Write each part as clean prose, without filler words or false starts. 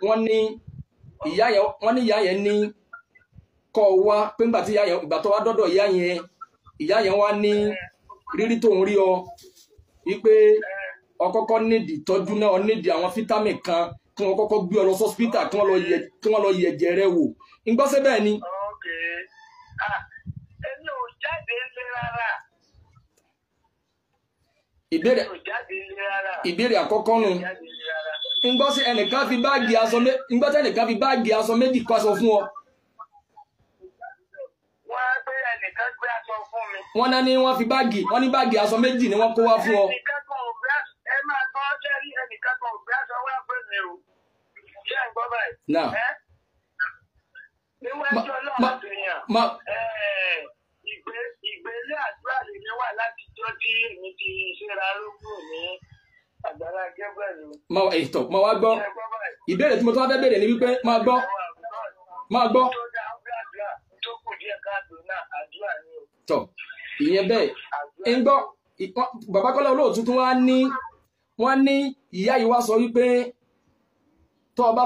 Wọ́n ní ìyá yẹn, wọ́n ní ìyá yẹn ní kọ́ wá pé ńgbà tí ìyá yẹn, ìgbà tó wá dọ́dọ̀ ìyá yẹn, ìyá yẹn wá ní rírí tó ń rí ọ wípé ọkọ́kọ́ nídìí tọ́jú náà, ọ nídìí àwọn fítámì kan kí wọ́n kọ́kọ́ gbé ọ lọ sọ́sípítà kí wọ́n lọ yẹ̀jẹ̀ rẹ wò. Ńgbọ́sẹ̀ bẹ́ẹ̀ ni. Èmi ò jáde ńlé rárá. Ìbéèrè àkọ́kọ́ nù. Ńgbọ́sẹ̀ ẹnìkan fi báàgì aṣọ ńgbọ́sẹ̀ ẹnìkan fi báàgì aṣọ méjì kó aṣọ fún ọ. Wọ́n á gbé ẹnìkan gbé aṣọ fún mi. Wọ́n náà ní wọ́n fi báàgì, wọ́n ní báàgì aṣọ méjì ni wọ́n kó wá fún ọ. Ẹnìkan kan ò gbé aṣọ, ẹ máa gbọ́ sẹ́rí, ẹnìkan kan ò gbé aṣọ wá pé mi o. Ṣé ẹ̀ ń gbọ́ báyìí? Náà. Níwájú Ọlọ́run àtẹ̀yàn. Ìgbélé àdúrà lèmi wà láti jọ́ tí èmi ti ṣera rógùn ní Àgbàlá Gabriel. Máa wá gbọ́. Ìbéèrè tí mo tún wá fẹ́ béèrè ni wípé máa gbọ́. Máa gbọ́. Tọ́ ìyẹn bẹ́ẹ̀ ń gbọ́. Bàbá Kọ́lá Olóòtú tún wá ní wọ́n ní ìyá yìí wá sọ wípé tọ́ ọ bá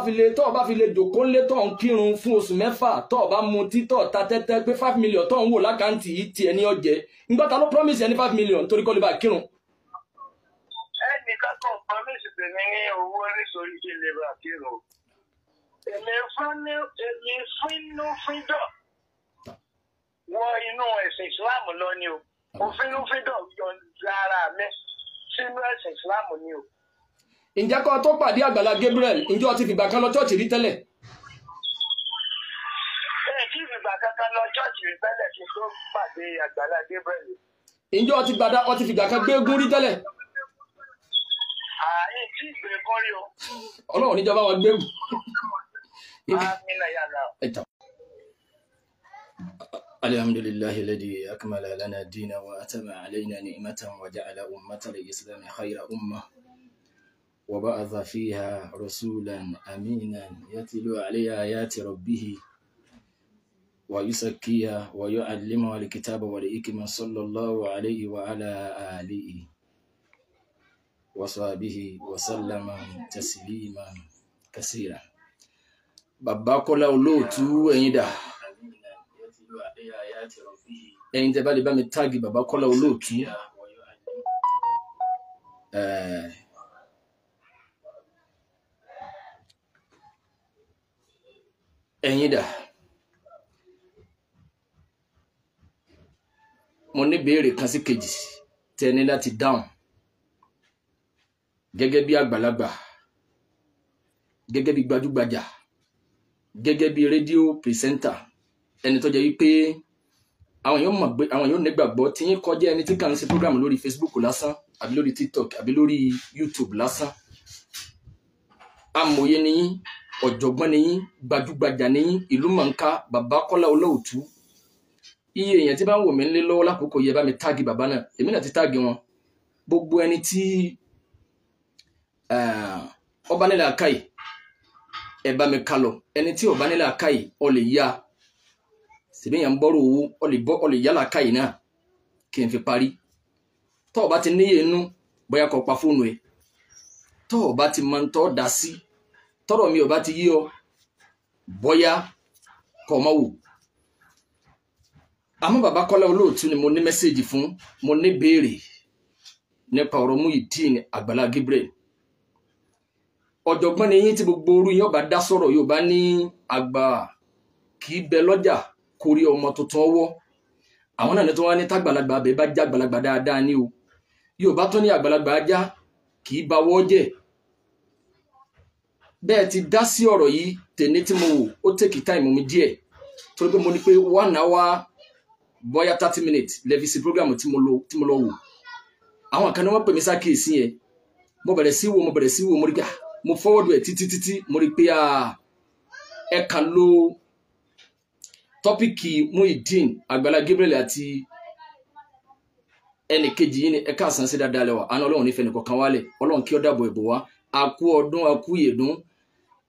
fi lè jòkó ńlé tọ́ ń kírun fún oṣù mẹ́fà, tọ́ ọ bá mutí, tọ́ ọ ta tẹ́tẹ́, pé 5 million tọ́ ń wò lákàntì yìí tiẹ̀ ní ọ̀jẹ̀. Ń gbọ́ ta ló promise ẹni 5 million torí kọ́ lè bá kírun. Ẹnìkan kan promise tèmi ní owó nítorí kí lè bá kírun. Èmi fínú fídọ̀ wọ inú ẹ̀sìn Islam lọ ni o. Mo fínú fídọ̀ yọ̀ǹda ara mi sínú ẹ̀sìn Islam ni o. Ǹjẹ́ kó tó pàdé Àgbàlá Gabriel, ǹjẹ́ o ti fìgbà kan lọ chọ́ọ̀chì rí tẹ́lẹ̀? Ẹ kí fìgbà kankan lọ chọ́ọ̀chì rí tẹ́lẹ̀ kí n tó pàdé Àgbàlá Gabriel. Ǹjẹ́ o ti fìgbà kan gbé eégún rí tẹ́lẹ̀? Ààyè tí ìgbé kan rí o. Ọlọ́run níjọba wọn gbé. Àmín yàrá. Alhamdulillahi alladhi akmala lana dina wa atama alayna ni'matan wa ja'ala ummata al-islam khayra ummah. وبعث فيها رسولا أمينا يتلو عليها آيات ربه ويزكيها ويعلمها الكتاب والحكمة صلى الله عليه وعلى آله وصحبه وسلم تسليما كثيرا. Bàbá Kọ́lá Olóòtú, ẹ̀yin dà, ẹ̀yin tẹ́ bá lè bá mi táàgì Bàbá Kọ́lá Olóòtú. Ẹ̀yin dà, mo ní béèrè kan sí kejì tẹ́ ní láti dáhùn gẹ́gẹ́ bí àgbàlagbà, gẹ́gẹ́ bí gbajúgbajà, gẹ́gẹ́ bí rédíò pìrìsẹ́ńtà, ẹni tó jẹ́ wípé àwọn èèyàn mọ̀ pé àwọn èèyàn nígbàgbọ́ tí yín kọjá ẹni tí kàn ń ṣe program lórí Facebook lásán àbí lórí TikTok àbí lórí YouTube lásán. Amòye ni yín, ọ̀jọ̀gbọ́n ni yín, gbajúgbajà ni yín, ìlú mọ̀nká Bàbá Kọ́lá Olóòtú. Iye èèyàn tí bá ń wò mí nílé lọ́wọ́ lákòókò yẹ bá mi táàgì bàbá náà, èmi náà ti táàgì wọn. Gbogbo ẹni tí ọba nílẹ̀ àkàì ẹ bá mi kálọ, ẹni tí ọba nílẹ̀ àkàì ọ lè yá sèbíyàn ń bọ́rọ̀ owó, ọ lè yálà àkàì náà kí n fi parí. Tọ́ ọba ti níyè inú bóyá kó pa fóònù ẹ, tọ́ ọba ti máa ń tọ́ da sí, tọ́rọ̀ mi ọba ti yí ọ bóyá kọ́ ọ má wò. Àmọ́ Bàbá Kọ́lá Olóòtú ni mo ní mẹ́sẹ̀gì fún, mo ní béèrè nípa ọ̀rọ̀ Muyideen Àgbàlá Gabriel. Ọ̀jọ̀gbọ́n ni yín tí gbogbo orú yín ọba dá sọ̀rọ̀ yóò bá ní àgbà kì í bẹ lọ́jà kórí ọmọ tuntun ọwọ́. Àwọn náà ní tó wá ní tágbàlagbà abẹ bá já àgbàlagbà dáadáa ní o. Yóò bá tó ní àgbàlagbà ajá kì í bawọ́ jẹ́. Bẹ́ẹ̀ ti dá sí ọ̀rọ̀ yìí tèmi tí mo wò ó tèkì táìmù mi díẹ̀ torí pé mo ní pé 1 hour bóyá 30 minutes lẹ́fi sí program tí mo lọ wò. Àwọn kan ní wọ́n pè mí sákìyèsí yẹn, mo bẹ̀rẹ̀ sí wo, mo rí pé mo forward ẹ̀ títí títí, mo rí pé ẹ kàn lo tọ́pìkì Muyideen Àgbàlá Gabriel àti ẹnì kejì yìí ni ẹ káàsán sí dáadáa lẹ́wà. Àná Ọlọ́run nífẹ̀ẹ́ nìkan kan wálẹ̀, Ọlọ́run kí ó dàbọ̀ ẹ̀bùn wa. A kú ọdún, a kú ìyèdún,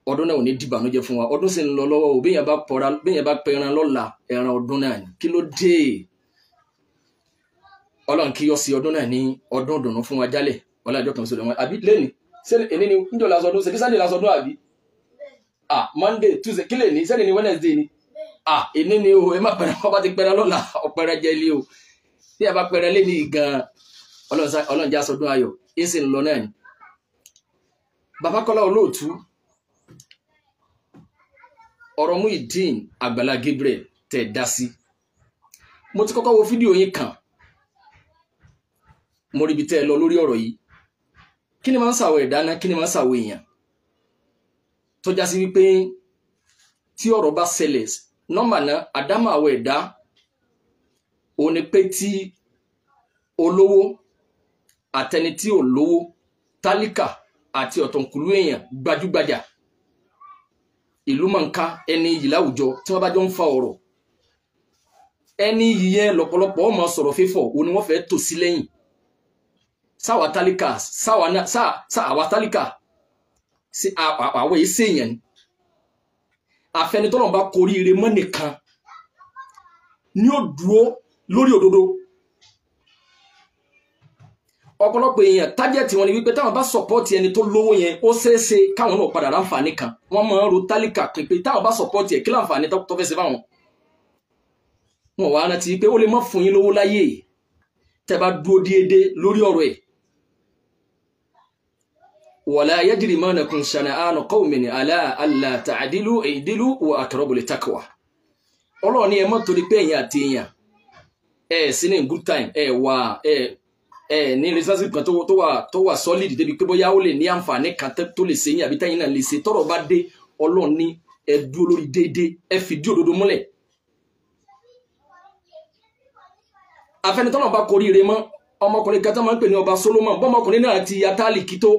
ọdún náà ò ní dìbànújẹ́ fún wa. Ọdún sì ń lọ lọ́wọ́ o, béèyàn bá pẹran lọ́la ẹran ọdún náà ni. Kí ló dé? Ọlọ́run kí yọ sí ọdún náà ní ọdún ìdùnnú fún wa jálẹ̀. Ọlọ́run àjọ kan sọ̀rọ̀ wọn àbí lẹ́ni ṣé èní ni níjọ́ lásọdún, ṣe bí Sunday lásọdún àbí? Ah, Monday, Tuesday, kílè ní sẹ́ni ní Wednesday ni. Ah, èní ni o, ẹ má pẹ̀rẹ̀, ọba ti pẹ̀rẹ̀ lọ́la, ọ̀pẹ̀rẹ̀ jẹ́ ilé o. Bí ẹ bá pẹ̀rẹ̀ lé ní gan, Ọlọ́run já sọdún ayọ̀, ẹ sì ń lọ náà ni. Bàbá Kọ́lá Olóòtú, ọ̀rọ̀ Muyideen Àgbàlá Gabriel tẹ̀ dá sí. Mo ti kọ́kọ́ wo fídíò yín kan, mo rí ibi tẹ́ ẹ lọ lórí ọ̀rọ̀ yìí. Kí ni máa ń ṣàwọ̀ ẹ̀dá náà? Kí ni máa ń ṣàwọ̀ èèyàn tó já sí wípé tí ọ̀rọ̀ bá ṣẹlẹ̀ nọ́mbà náà, àdámọ̀ àwọ̀ ẹ̀dá òun ni pé tí olówó àtẹni tí ò lówó, tálíkà àti ọ̀tọ̀kùlú èèyàn, gbajúgbajà, ìlú mọ̀nká, ẹni yìí láwùjọ, tí wọ́n bá jọ ń fa ọ̀rọ̀, ẹni yìí yẹn lọ́pọ̀lọpọ̀ ó máa sọ̀rọ̀ fífọ̀, òun ni wọ́n fẹ́ tò sí lẹ́yìn. Sáwa tálíkà, sáwa tálíkà, àwọn èyí sèèyàn ni. Àfẹnitọ́nà bá koríire mọ́ nìkan ni ó dúró lórí òdodo. Ọ̀pọ̀lọpọ̀ èèyàn tájẹ̀tì wọn ni wípé táwọn bá sọ̀pọ́ọ̀tì ẹni tó lówó yẹn, ó ṣeéṣe káwọn náà padà ráǹfààní kan. Wọ́n máa ń ro tálíkà pé táwọn bá sọ̀pọ́ọ̀tì ẹ̀, kí láǹfààní tó fẹ́ ṣe fáwọn. Wọn wá rántí pé ó lè má fún yín lówó láyé tẹ́ bá dúró déédéé lórí ọ̀rọ̀ ẹ̀. Wala yajrimannakum shana'anu qawmin ala alla ta'dilu i'dilu wa aqrabu littaqwa. Ọlọ́run ní ẹ má torí pé ẹ̀yin àti èèyàn ẹ̀ sí ní good time, ẹ̀ wà ẹ̀ ní relationship kan tó wà solid débi pé bóyá ó lè ní àǹfààní kan tó lè ṣe yín àbí tẹ́yìn náà lè ṣe. Tọ́rọ̀ bá dé, Ọlọ́run ní ẹ dúró lórí déédéé, ẹ fìdí òdodo múlẹ̀. Afẹnitọ́nà bá koríire mọ́, ọmọkùnrin kan tó máa ń pè ní ọba Solomon, bọ́mọkùnrin náà ti ya tálíkì tó,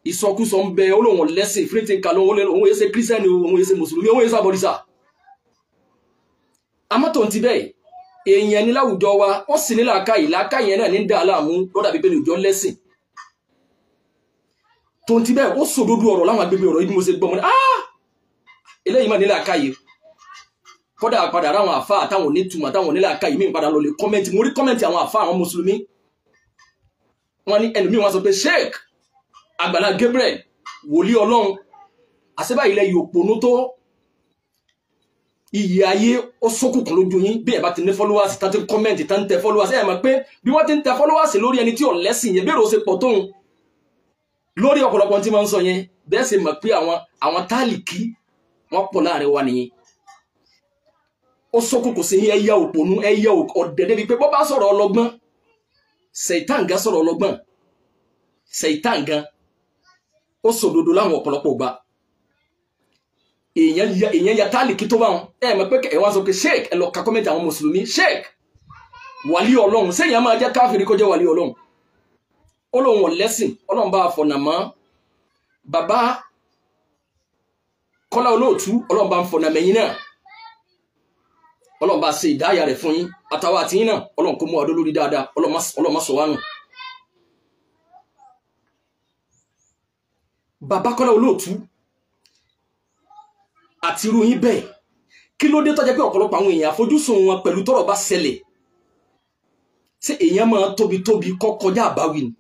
ìsọkúsọ ń bẹ, olóhùn lẹ́sìn fírètì kalọ́, òun èsè kírísítẹ́nì, òun èsè mùsùlùmí, òun èsè àbọ̀dìsà. Àmọ́ tó ń ti bẹ́ẹ̀, èèyàn ní láwùjọ wa, ó sì ní làákàyè, làákàyè náà ní dà láàmú lọ́dà bíbélì ní ìjọ lẹ́sìn. Tó ń ti bẹ́ẹ̀, ó sòdodo ọ̀rọ̀ láwọn agbègbè ọ̀rọ̀ yìí bí mo ṣe gbọ́ mọ́ ni, ah, eléyìí mà ní làákàyè. Kódà padà ráwọn àfa àtàwọn onítùmọ̀ àtàwọn onílàákàyè mí padà lọ lè kọ́mẹ́ntì. Mo rí kọ́mẹ́ntì àwọn àfa àwọn mùsùlùmí, wọn ní ẹlòmíì wọn sọ pé Sheikh Àgbàlá Gabriel wòlíì Ọlọ́run, àṣebá ilẹ̀ yòpònú tó iyì ayé ó sókùnkùn lójú yín. Bí ẹ bá ti ní followers tá ti ń kọ́mẹ́ntì tá ń tẹ followers, ẹ mọ̀ pé bí wọ́n ti ń tẹ followers lórí ẹni tí ò lẹ́sìn yẹn, bẹ́ẹ̀ ló ṣe pọ̀ tóun lórí ọ̀pọ̀lọpọ̀ tí wọ́n ń sọ yẹn, bẹ́ẹ̀ sì mọ̀ pé àwọn tálíkì wọ́n pọ̀ láàrin wa nìyẹn. Ó sókùnkùn sí yín, ẹyẹ òpònú, ẹyẹ ọ̀dẹ̀ débi pé bọ́ bá sọ̀rọ̀ ọlọ́gbọ́n, Satan gan sọ̀rọ̀ ọlọ́gbọ́n, Satan gan ó sòdodo láwọn ọ̀pọ̀lọpọ̀ gbà. Èèyàn ya tálíkì tó bá wọn, ẹ mọ̀ pé ẹ wá sọ pé Sheikh, ẹ lọ ka kọ́mẹ́ntì àwọn mùsùlùmí, Sheikh wàlí Ọlọ́run, sẹ́yìn á máa jẹ́ káfíìrì kó jẹ́ wàlí Ọlọ́run? Ó lóun ọ̀lẹ́sìn, Ọlọ́run bá fọ̀nà mọ́. Bàbá Kọ́lá Olóòtú, Ọlọ́run bá ń fọ̀nà mẹ́yìn náà, Ọlọ́run bá ṣe ìdáyà rẹ̀ fún yín, àtàwọn àti yín náà, Ọlọ́run kó mú adó lórí dáadáa, Ọlọ́run má sọ wá nù. Bàbá Kọ́lá Olóòtú àti irú yín bẹ́ẹ̀, kí ló dé tó jẹ́ pé ọ̀pọ̀lọpọ̀ àwọn èèyàn àfojúsùn wọn pẹ̀lú tọ́rọ̀ bá ṣẹlẹ̀, ṣé èèyàn máa tóbi tóbi kọ́ kọjá àbáwí ni?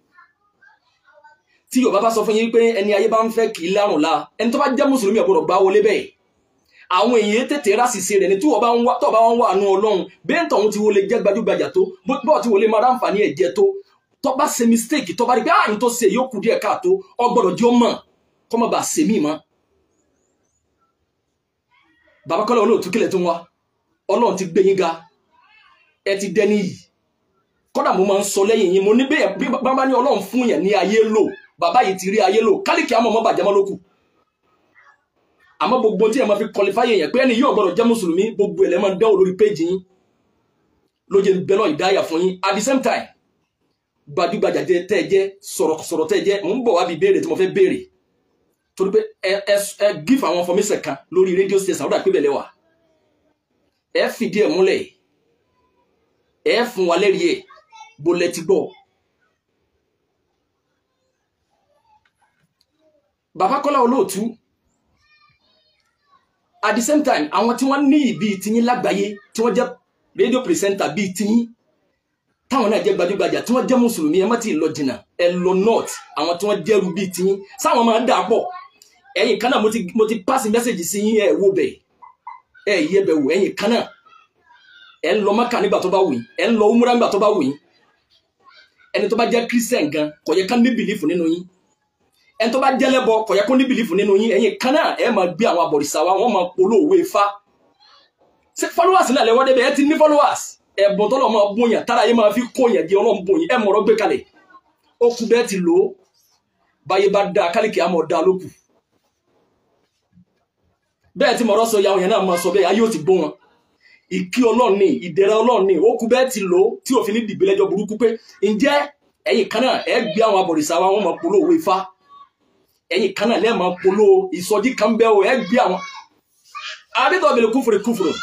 Tí Yorùbá bá sọ fún yín pé ẹni ayé bá ń fẹ́ kì í lárùn la, ẹni tó bá jẹ́ mùsùlùmí ò gbọ́dọ̀ gbá wọlé bẹ́ẹ̀. Àwọn èèyàn tètè rásìse rẹ̀ ni tí wọ́n bá ń wà nù Ọlọ́run, bẹ́ẹ̀ tọ̀hún ti wọlé jẹ́ gbajúgbajà tó, bọ́ọ̀ ti wọlé máa ráǹfààní ẹ̀ jẹ tó, tó bá ṣe mistake, tó bá rí pé àyìn tó ṣe yóò kù díẹ̀ káàtó, ó gbọ́dọ̀ jẹ́ ó mọ̀ kó má bàa ṣe mí mọ́. Bàbá Kọ́lá Olóòtú, kílẹ̀ tó ń wá, Ọlọ́run ti gbé yín ga, ẹ ti dẹni yìí. Kódà mo máa ń sọ lẹ́yìn yín, mo ní bí bá ní Ọlọ́run fún yẹn ní ayé lò, bàbá yìí ti rí ayé lò, kálíkì àmọ́ ọmọ bàjẹ́ mọ́ lókù. Àmọ́ gbogbo tí ẹ máa fi kọlifáyé yẹn pé ẹni yóò gbọ́dọ̀ jẹ́ mùsùlùmí, gbogbo ẹ̀ lẹ́ máa ń dánwò lórí péjì yín, ló jẹ́ bẹ́lọ̀ ìdáyà fún yín. At the same time, gbajúgbajà tẹ́ ẹ jẹ́, sọ̀rọ̀sọ̀rọ̀ tẹ́ ẹ jẹ́, mò ń bọ̀ wá bí béèrè tí mo fẹ́ béèrè, torí pé ẹ give àwọn information kan lórí radio station, ó dà pé bẹ̀lẹ̀ wà, ẹ fìdí ẹ̀ múlẹ̀, ẹ fún wa lẹ́rìí ẹ̀ bó lẹ ti gbọ́. Bàbá Kọ́lá Olóòtú, at the same time, àwọn tí wọ́n ní ìbí tiyín lágbàáyé, tí wọ́n jẹ́ radio presenter bíi tiyín, táwọn náà jẹ́ gbajúgbajà, tí wọ́n jẹ́ mùsùlùmí, ẹ má ti lọ jìnnà, ẹ lọ north, àwọn tí wọ́n jẹ́rú bíi tiyín, sáwọn máa ń dà pọ̀. Ẹ̀yin kan náà mo ti pass message sí yín, ẹ̀ wo bẹ̀, ẹ̀ yẹ bẹ̀ wò. Ẹ̀yin kan náà ẹ̀ ń lọ Mákà nígbà tó bá wù yín, ẹ̀ ń lọ umra nígbà tó bá wù yín. Ẹni tó bá jẹ́ Christian gan kò yẹ ká ní bìlífù nínú yín. Ẹni tó bá jẹ́ lẹ́bọ kò yẹ kó ní bìlífù nínú yín. Ẹ̀yin kan náà ẹ̀ máa gbé àwọn abọ̀rìṣà wa, wọ́n máa polówó Ifá. Ṣé followers náà lẹ́wọ́ débẹ̀? Ẹ ti ní followers. Ẹ̀bùn tọ́lọ̀ máa bóyàn tára yín máa fi kóyàn di Ọlọ́run bóyàn. Ẹ mọ̀rọ̀ gbé kalẹ̀, ó kú bẹ́ẹ̀ ti lò ó. Báyé bá dáa kálíkì á mọ̀ dáa lókù. Bẹ́ẹ̀ tí mọ̀rọ̀ sọ yàwọn yẹn náà máa sọ bẹ́ẹ̀, ayé ò ti bó wọn. Ìkí Ọlọ́run ni, ìdẹ̀ra Ọlọ́run ni, ó kú bẹ́ẹ̀ ti lò ó tí òfin ní dìgbélẹ́jọ́ burúkú pé ǹjẹ́ ẹ̀yin kan náà ẹ gbé àwọn abọ̀rìṣà wa, wọ́n máa polówó Ifá. Ẹ̀yin kan náà lẹ́ẹ̀ máa polówó ìsọjí kan bẹ́ẹ̀ o, ẹ gbé àwọn. Àdétọ̀ bẹ̀rẹ̀ kúfùrù kúfùrù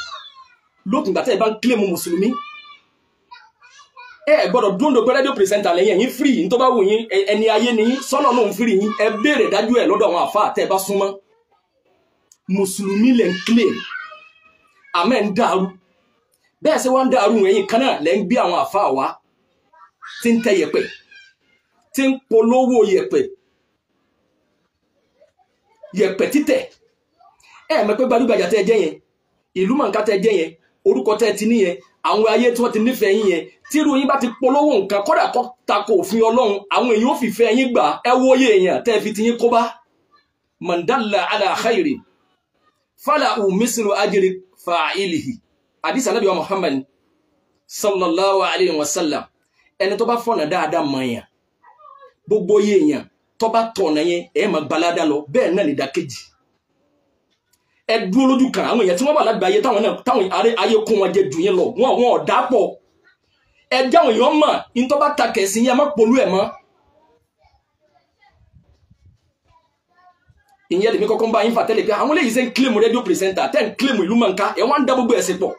lókùn gbàtẹ́ ẹ bá ń kílèmù mùsùlùmí. Ẹ gbọ́dọ̀ dúndò pé rédíò pìrìsẹ́ńtà lẹ́yìn ẹ̀yin fírì yín tó bá wù yín, ẹni ayé ni yín, sọ́nà náà ń fírì yín. Ẹ béèrè dájú ẹ̀ lọ́dọ̀ àwọn àfáà tẹ́ ẹ bá súnmọ́. Mùsùlùmí lẹ̀ ń kílèmù, àmẹ́ ń dàrú. Bẹ́ẹ̀ ṣe wá ń dàrú, ẹ̀yin kan náà lẹ́ ń gbé àwọn àfáà wá tí ń tẹ yẹ̀pẹ̀, tí ń polówó yẹ̀pẹ̀, yẹ̀pẹ̀ títẹ̀. Ẹ mọ̀ pé gbajúgbajà tẹ́ ẹ jẹ́ yẹn, ìlú mọ̀nká tẹ́ ẹ jẹ́ yẹn, orúkọ tẹ́ ẹ ti ní yẹn, àwọn ayé tí wọ́n ti nífẹ̀ẹ́ yín yẹn, tírú yín bá ti polówó nǹkan kódà kó tako òfin Ọlọ́run, àwọn èèyàn ò fìfẹ́ yín gbà. Ẹ wo iye èèyàn tẹ́ ẹ fi ti yín kó bá. Mandalla ala khairi fala mislu ajri fa'ilihi. Hadith Ànábì wa Muhammad sallallahu alayhi wa sallam. Ẹni tó bá fọ̀nà dáadáa mọ̀ yẹn, gbogbo iye èèyàn tó bá tọ̀nà yẹn, ẹ̀ máa gbalada lọ. Bẹ́ẹ̀ náà lè dá kejì. Ẹ dúró lójú kan, àwọn èèyàn tí wọ́n wà lágbàáyé táwọn náà táwọn ayé kó wọn jẹ jù yín lọ, wọn ò dá pọ̀. Ẹ jáwọn èèyàn mọ̀ ní tó bá ta kẹ̀sí yẹn, má polú ẹ̀ mọ́. Ìyẹn lèmi kọ́kọ́ ń bá yín fà tẹ́lẹ̀ pé àwọn eléyìí ṣe ń kílèmù rédíò pìrìsẹ́ńtà, tẹ́ ń kílèmù ìlú mọ̀nká, ẹ̀ wọ́n ń dá gbogbo ẹ̀sìn pọ̀.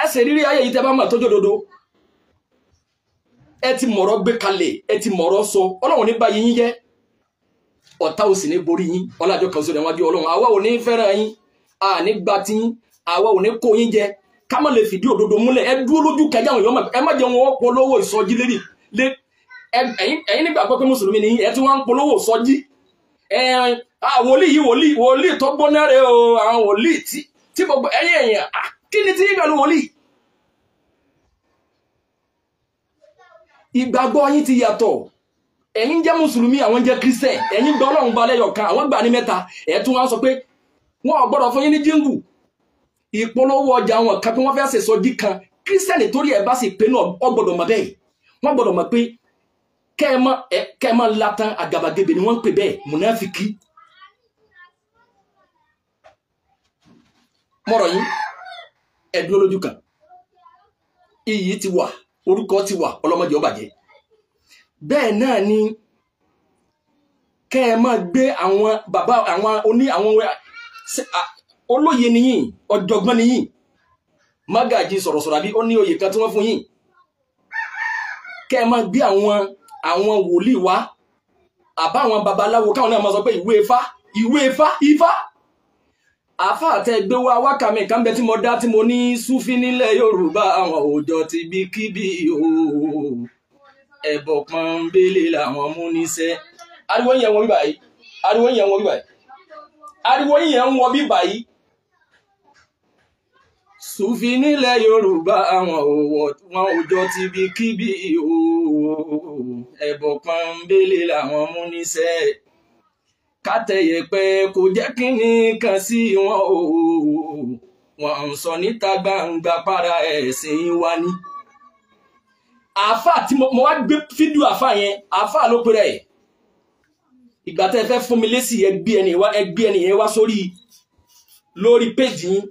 Ẹsẹ̀ rírí ayé yìí tẹ́ bá mọ̀ tó jódodo. Ẹ ti mọ̀rọ̀ gbé kalẹ̀, ẹ ti mọ̀rọ̀ sọ, Ọlọ́run ní bá yín jẹ́. Ọ̀tá ò sì ní borí yín, ọlájọ kan sódà wájú Ọlọ́run. Àwa ò ní fẹ́ràn yín, a ní gba ti yín, àwa ò ní kó yín jẹ. Ká má lè fìdí òdodo múlẹ̀. Ẹ dúró lójú kẹjá àwọn èèyàn mọ̀, ẹ má jẹ́ wọn polówó ìsọjí lérí. Ẹ̀yin nígbàgbọ́ pé mùsùlùmí ni yín, ẹ tún wá ń polówó ìsọjí. Wòlíì yìí, wòlíì wòlíì tó gbóná rẹ o, àwọn wòlíì tí gbogbo ẹ̀yin èèyàn, kí ni tí yín pẹ̀lú wòlíì? Ìgbàgbọ́ yín ti yàtọ̀. Ẹ̀yin jẹ́ mùsùlùmí, àwọn jẹ́ kírísítẹ̀. Ẹ̀yin gba Ọlọ́run gba lẹ́yọ̀ kan, àwọn gbà ní mẹ́ta. Ẹ̀ tún wá sọ pé wọn ò gbọ́dọ̀ fún yín ní jíngù. Ìpolówó ọjà wọn kan pé wọ́n fẹ́ ṣe sọjí kan. Kírísítẹ̀nì torí ẹ̀ bá sì pé náà ọ gbọ́dọ̀ mọ̀ bẹ́ẹ̀. Wọ́n gbọ́dọ̀ mọ̀ pé kẹ́ ẹ má latan àgàbàgebè ni wọ́n ń pè bẹ́ẹ̀, mùnáfíkì. Mọ̀rọ̀ yín, ẹ dúró lójú kan. Iyì ti wà, orúkọ ti wà, ọlọ́mọdé ó bàjẹ́. Bẹ́ẹ̀ náà ni kẹ́ ẹ máa gbé àwọn bàbá àwọn oní àwọn olóye nìyín, ọ̀jọ̀gbọ́n nìyín, mágàjì sọ̀rọ̀sọ̀rọ̀ àbí ó ní oyè kan tí wọ́n fún yín. Kẹ́ ẹ máa gbé àwọn wòlíì wá, àbá àwọn babaláwo káwọn náà máa sọ pé ìwé Ifá, ìwé Ifá, Ifá. Àfáà tẹ́ gbé wá wákàmí kan bẹ tí mo dá tí mo ní Súfí nílẹ̀ Yorùbá, àwọn òòjọ́ ti bí kíbi o, ẹ̀bọ̀ pọ́nbélé làwọn mú níṣẹ́. Ariwo yẹn wọ bí báyìí, ariwo yẹn wọ bí báyìí, ariwo yẹn wọ bí báyìí. Súfí nílẹ̀ Yorùbá, àwọn òòjọ́ ti bí kíbi o, ẹ̀bọ̀ pọ́nbélé làwọn mú níṣẹ́. Kátẹ̀yẹ̀pẹ̀ kò jẹ́ kínní kan sí wọn o, wọn ń sọ níta gbangba para ẹ̀sìn wa ni. Àáfà tí mo wá gbé fídíò àáfà yẹn, àáfà ló pèrè ẹ̀. Ìgbà tẹ́ ẹ fẹ́ fún mi lésì, ẹ gbé ẹni wá, ẹ gbé ẹni yẹn wá sórí lórí péjì yín,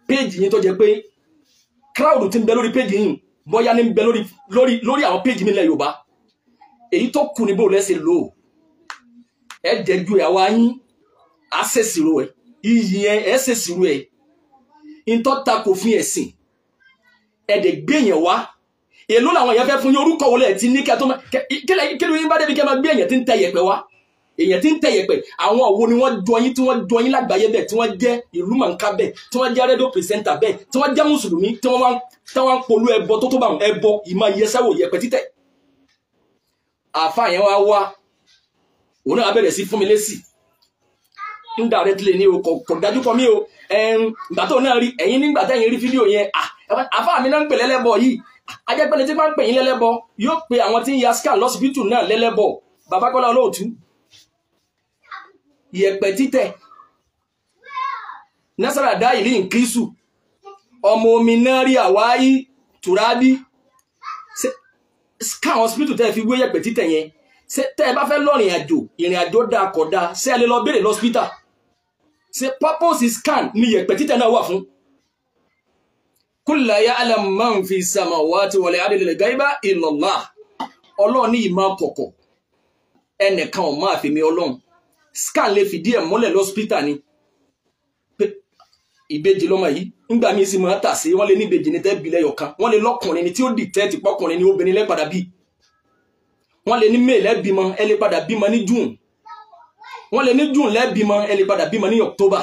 péjì yín tó jẹ́ pé crowd ti ń bẹ lórí péjì yín, bóyá ní ń bẹ lórí lórí lórí àwọn péjì mi lẹ̀ Yorùbá. Èyí tó kù níbo lẹ́sẹ̀ lò ó. Ẹ jẹ́jú ẹ̀ wá yín, á ṣèṣirò ẹ̀, iyì yẹn ẹ ṣèṣirò ẹ̀. Ntọ́ ta kò fi ẹ̀sìn, ẹ dẹ̀ gbé yẹn wá. Èló làwọn èèyàn fẹ́ fún yín, orúkọ wọlé ẹ̀ ti ní kẹ́ tó máa kí ló yín bá débi kẹ́ máa gbé èèyàn tí ń tẹ yẹ̀pẹ̀ wá. Èèyàn tí ń tẹ yẹ̀pẹ̀, àwọn wo ni wọ́n jọ yín, tí wọ́n jọ yín lágbàáyé bẹ́ẹ̀, tí wọ́n jẹ́ ìlú mọ̀nká bẹ́ẹ̀, tí wọ́n jẹ́ rédíò pìrìsẹ́ńtà bẹ́ẹ̀, tí wọ́n jẹ́ mùsùlùmí, tí wọ́n wá ń polú ẹbọ tó tó bá wọn ẹbọ ìmọ̀ iyẹsẹ́wò yẹ̀pẹ̀ títẹ̀. Àáfàá yẹn wá wá Òun náà bẹ̀rẹ̀ sí fún mi lésì indirectly ni o, kò dájú kọ mí o. Ìgbà tó náà rí ẹ̀yin nígbà tẹ́yin rí fídíò yẹn, àfáà mi náà ń pè lẹ́lẹ́bọ yìí. Ajẹ́pẹ́ni tí máa ń pè yín lẹ́lẹ́bọ yóò pe àwọn tí ń ya scan lọ́sibítù náà lẹ́lẹ́bọ. Bàbá Kọ́lá Olóòtú, yẹ̀pẹ̀ títẹ̀ nasara dá ìlú nkísù ọmọ omi náà rí àwáyí tùrábí. Scan hospital tẹ́ fi wé yẹ̀pẹ̀ títẹ̀ yẹn, tẹ́ ẹ bá fẹ́ lọ ìrìn àjò, ìrìn àjò dáa kọ̀ dáa, ṣé ẹ lè lọ béèrè lọ́sítà? Ṣé purpose scan ni yẹ̀pẹ̀ títẹ̀ náà wà fún? Kulla ya'lamu man fi samawati wal ardi al-ghayba illa Allah. Ọlọ́run ní ìmọ̀ kọ̀kọ̀ ẹnìkan ò máa fi mi Ọlọ́run. Scan lè fìdí ẹ̀ mọ́lẹ̀ lọ́sítà ni pé ìbejì lọ́mọ yìí. Ńgbà míì sì máa tà sí wọ́n lé ní ìbejì ní tẹ́bí lẹ́yọ̀kan, wọ́n lè lọ́kùnrin ni tí ó dì tẹ́ẹ̀tì pọ́kùnrin ni obìnrin lẹ́padà bíi. Wọ́n lè ní May lẹ́bímọ, ẹ lè padà bímọ ní June. Wọ́n lè ní June lẹ́bímọ, ẹ lè padà bímọ ní October.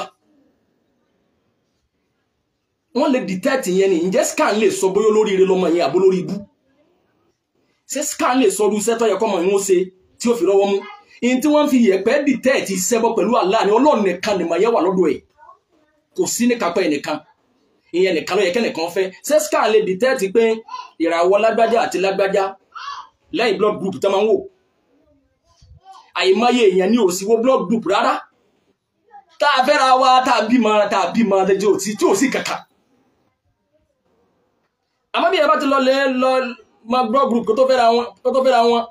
Wọ́n lè detect yẹn ni. Ǹjẹ́ scan lè sọ bóyá olóríire lọ́mọ yẹn àbó lórí ibú? Ṣé scan lè sọ irúṣẹ́ tó yẹ kọ́mọ yẹn ó ṣe tí ó fi rọ́wọ́ mú? Ìyẹn tí wọ́n fi yẹ̀pẹ̀ detect ìṣẹ́bọ pẹ̀lú Allah ni Ọlọ́run nìkan nìmọ̀ yẹn wà lọ́dọ̀ ẹ̀. Kò sí ní kápẹ́ ẹnìkan. Ìyẹn nìkan ló yẹ kẹ́nìkan fẹ́. Ṣé scan lè detect pé ìràwọ̀ lágbájá àti lágbájá lẹ́yìn blood group tó máa ń wò? Àìmọye èèyàn ní ò sí wo blood group rárá. Tá a fẹ́ra wa, tá a bímọ, tá a bímọ tí ò sí kàkà. Àmọ́ bí ẹ bá ti lọ lé lọ máa blood group kó tó fẹ́ra wọn,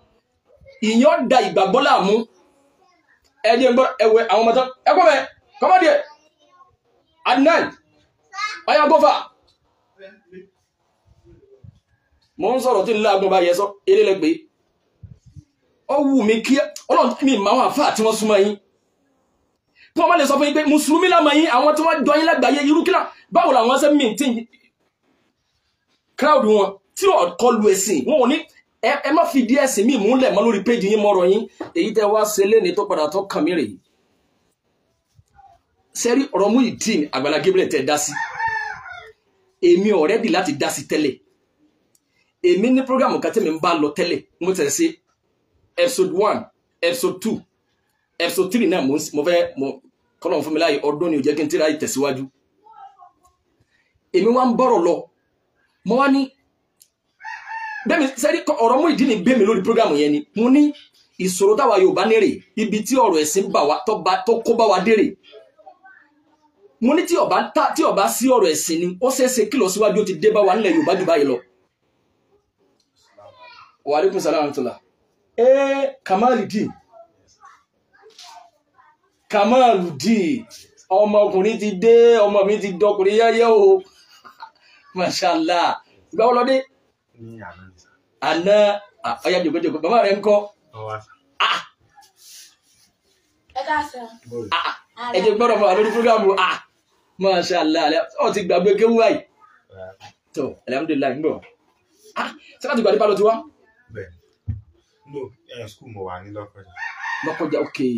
ìyẹn da ìgbàgbọ́ láàmú. Ẹ jẹ́ ń gbọ́ ẹwẹ́ àwọn ọmọ tán. Ẹ kọ́ mẹ́, kọ́mọ́ díẹ̀. Adnan, ọ̀yà gọ́fà. Mo ń sọ̀rọ̀ tí ń láàgùn bá yẹ sọ, eré lẹ pé. Ó wù mí kí Ọlọ́run mi máa wọn àfáà tí wọ́n súnmọ́ yín. Kí wọ́n má lè sọ fún yín pé Mùsùlùmí lámọ̀ yín, àwọn tí wọ́n jọ yín lágbàáyé irú kílà, báwo làwọn ṣe maintain crowd wọn tí ò kọlu ẹ̀sìn. Wọn ò ní ẹ má fi díẹ̀ ẹ̀sìn míì múlẹ̀ mọ́ lórí péjì yín mọ́rọ̀ yín. Èyí tẹ́ wá ṣe léni tó padà tó kàn mí rèé. Sẹ́rí ọ̀rọ̀ Muyideen Àgbàlá Gabriel tẹ́ dá sí. Èmi already láti dá sí tẹ́lẹ̀. Èmi ní programu kan tí mi ń bá lọ tẹ́lẹ̀, mo tẹ̀lé sí episode 1, episode 2, episode 3 náà mo fẹ́ mo kọ́lọ̀ fún mi láàyè ọdún ni ò jẹ́ kí n tíra ìtẹ̀síwájú. Èmi wá ń bọ̀rọ̀ lọ, mo wá ní bẹ́ẹ̀mi sẹ́rí ọ̀rọ̀ Muyideen ní bẹ́ẹ̀mi lórí programu yẹn ni. Mo ní ìṣòro táwa Yorùbá nírè, ibi tí ọ̀rọ̀ ẹ̀sìn bá wa tó kó bá wa dérè. Mo ní tí ó bá sí ọ̀rọ̀ ẹ̀sìn ni ó ṣeé ṣe kí lọ síwájú ó ti dé bá wa nílẹ̀ Yorùbá jù báyìí lọ. Wa alaikum salam wa rahmatullah. Kamaludeen. Kamaludeen. Ọmọkùnrin ti dé, ọmọ mi ti dọkùnrin yẹ́yẹ́ o. Mashallah. Ìgbà wo lọ dé? Àná, ọya jòkójòkó, bàbá rẹ̀ ń kọ́. Ẹ jẹ́ gbọ́dọ̀ mọ̀ wà lórí fúrógámù. Mashallah. Ó ti gbàgbé kéwú báyìí. Tó, alhamdulillah, ń bọ̀. Ṣé láti gbàdé bá lọ ti wá? Bẹ́ẹ̀. No, school mo wà ní Lọ́kọ́jà. Lọ́kọ́jà, okay.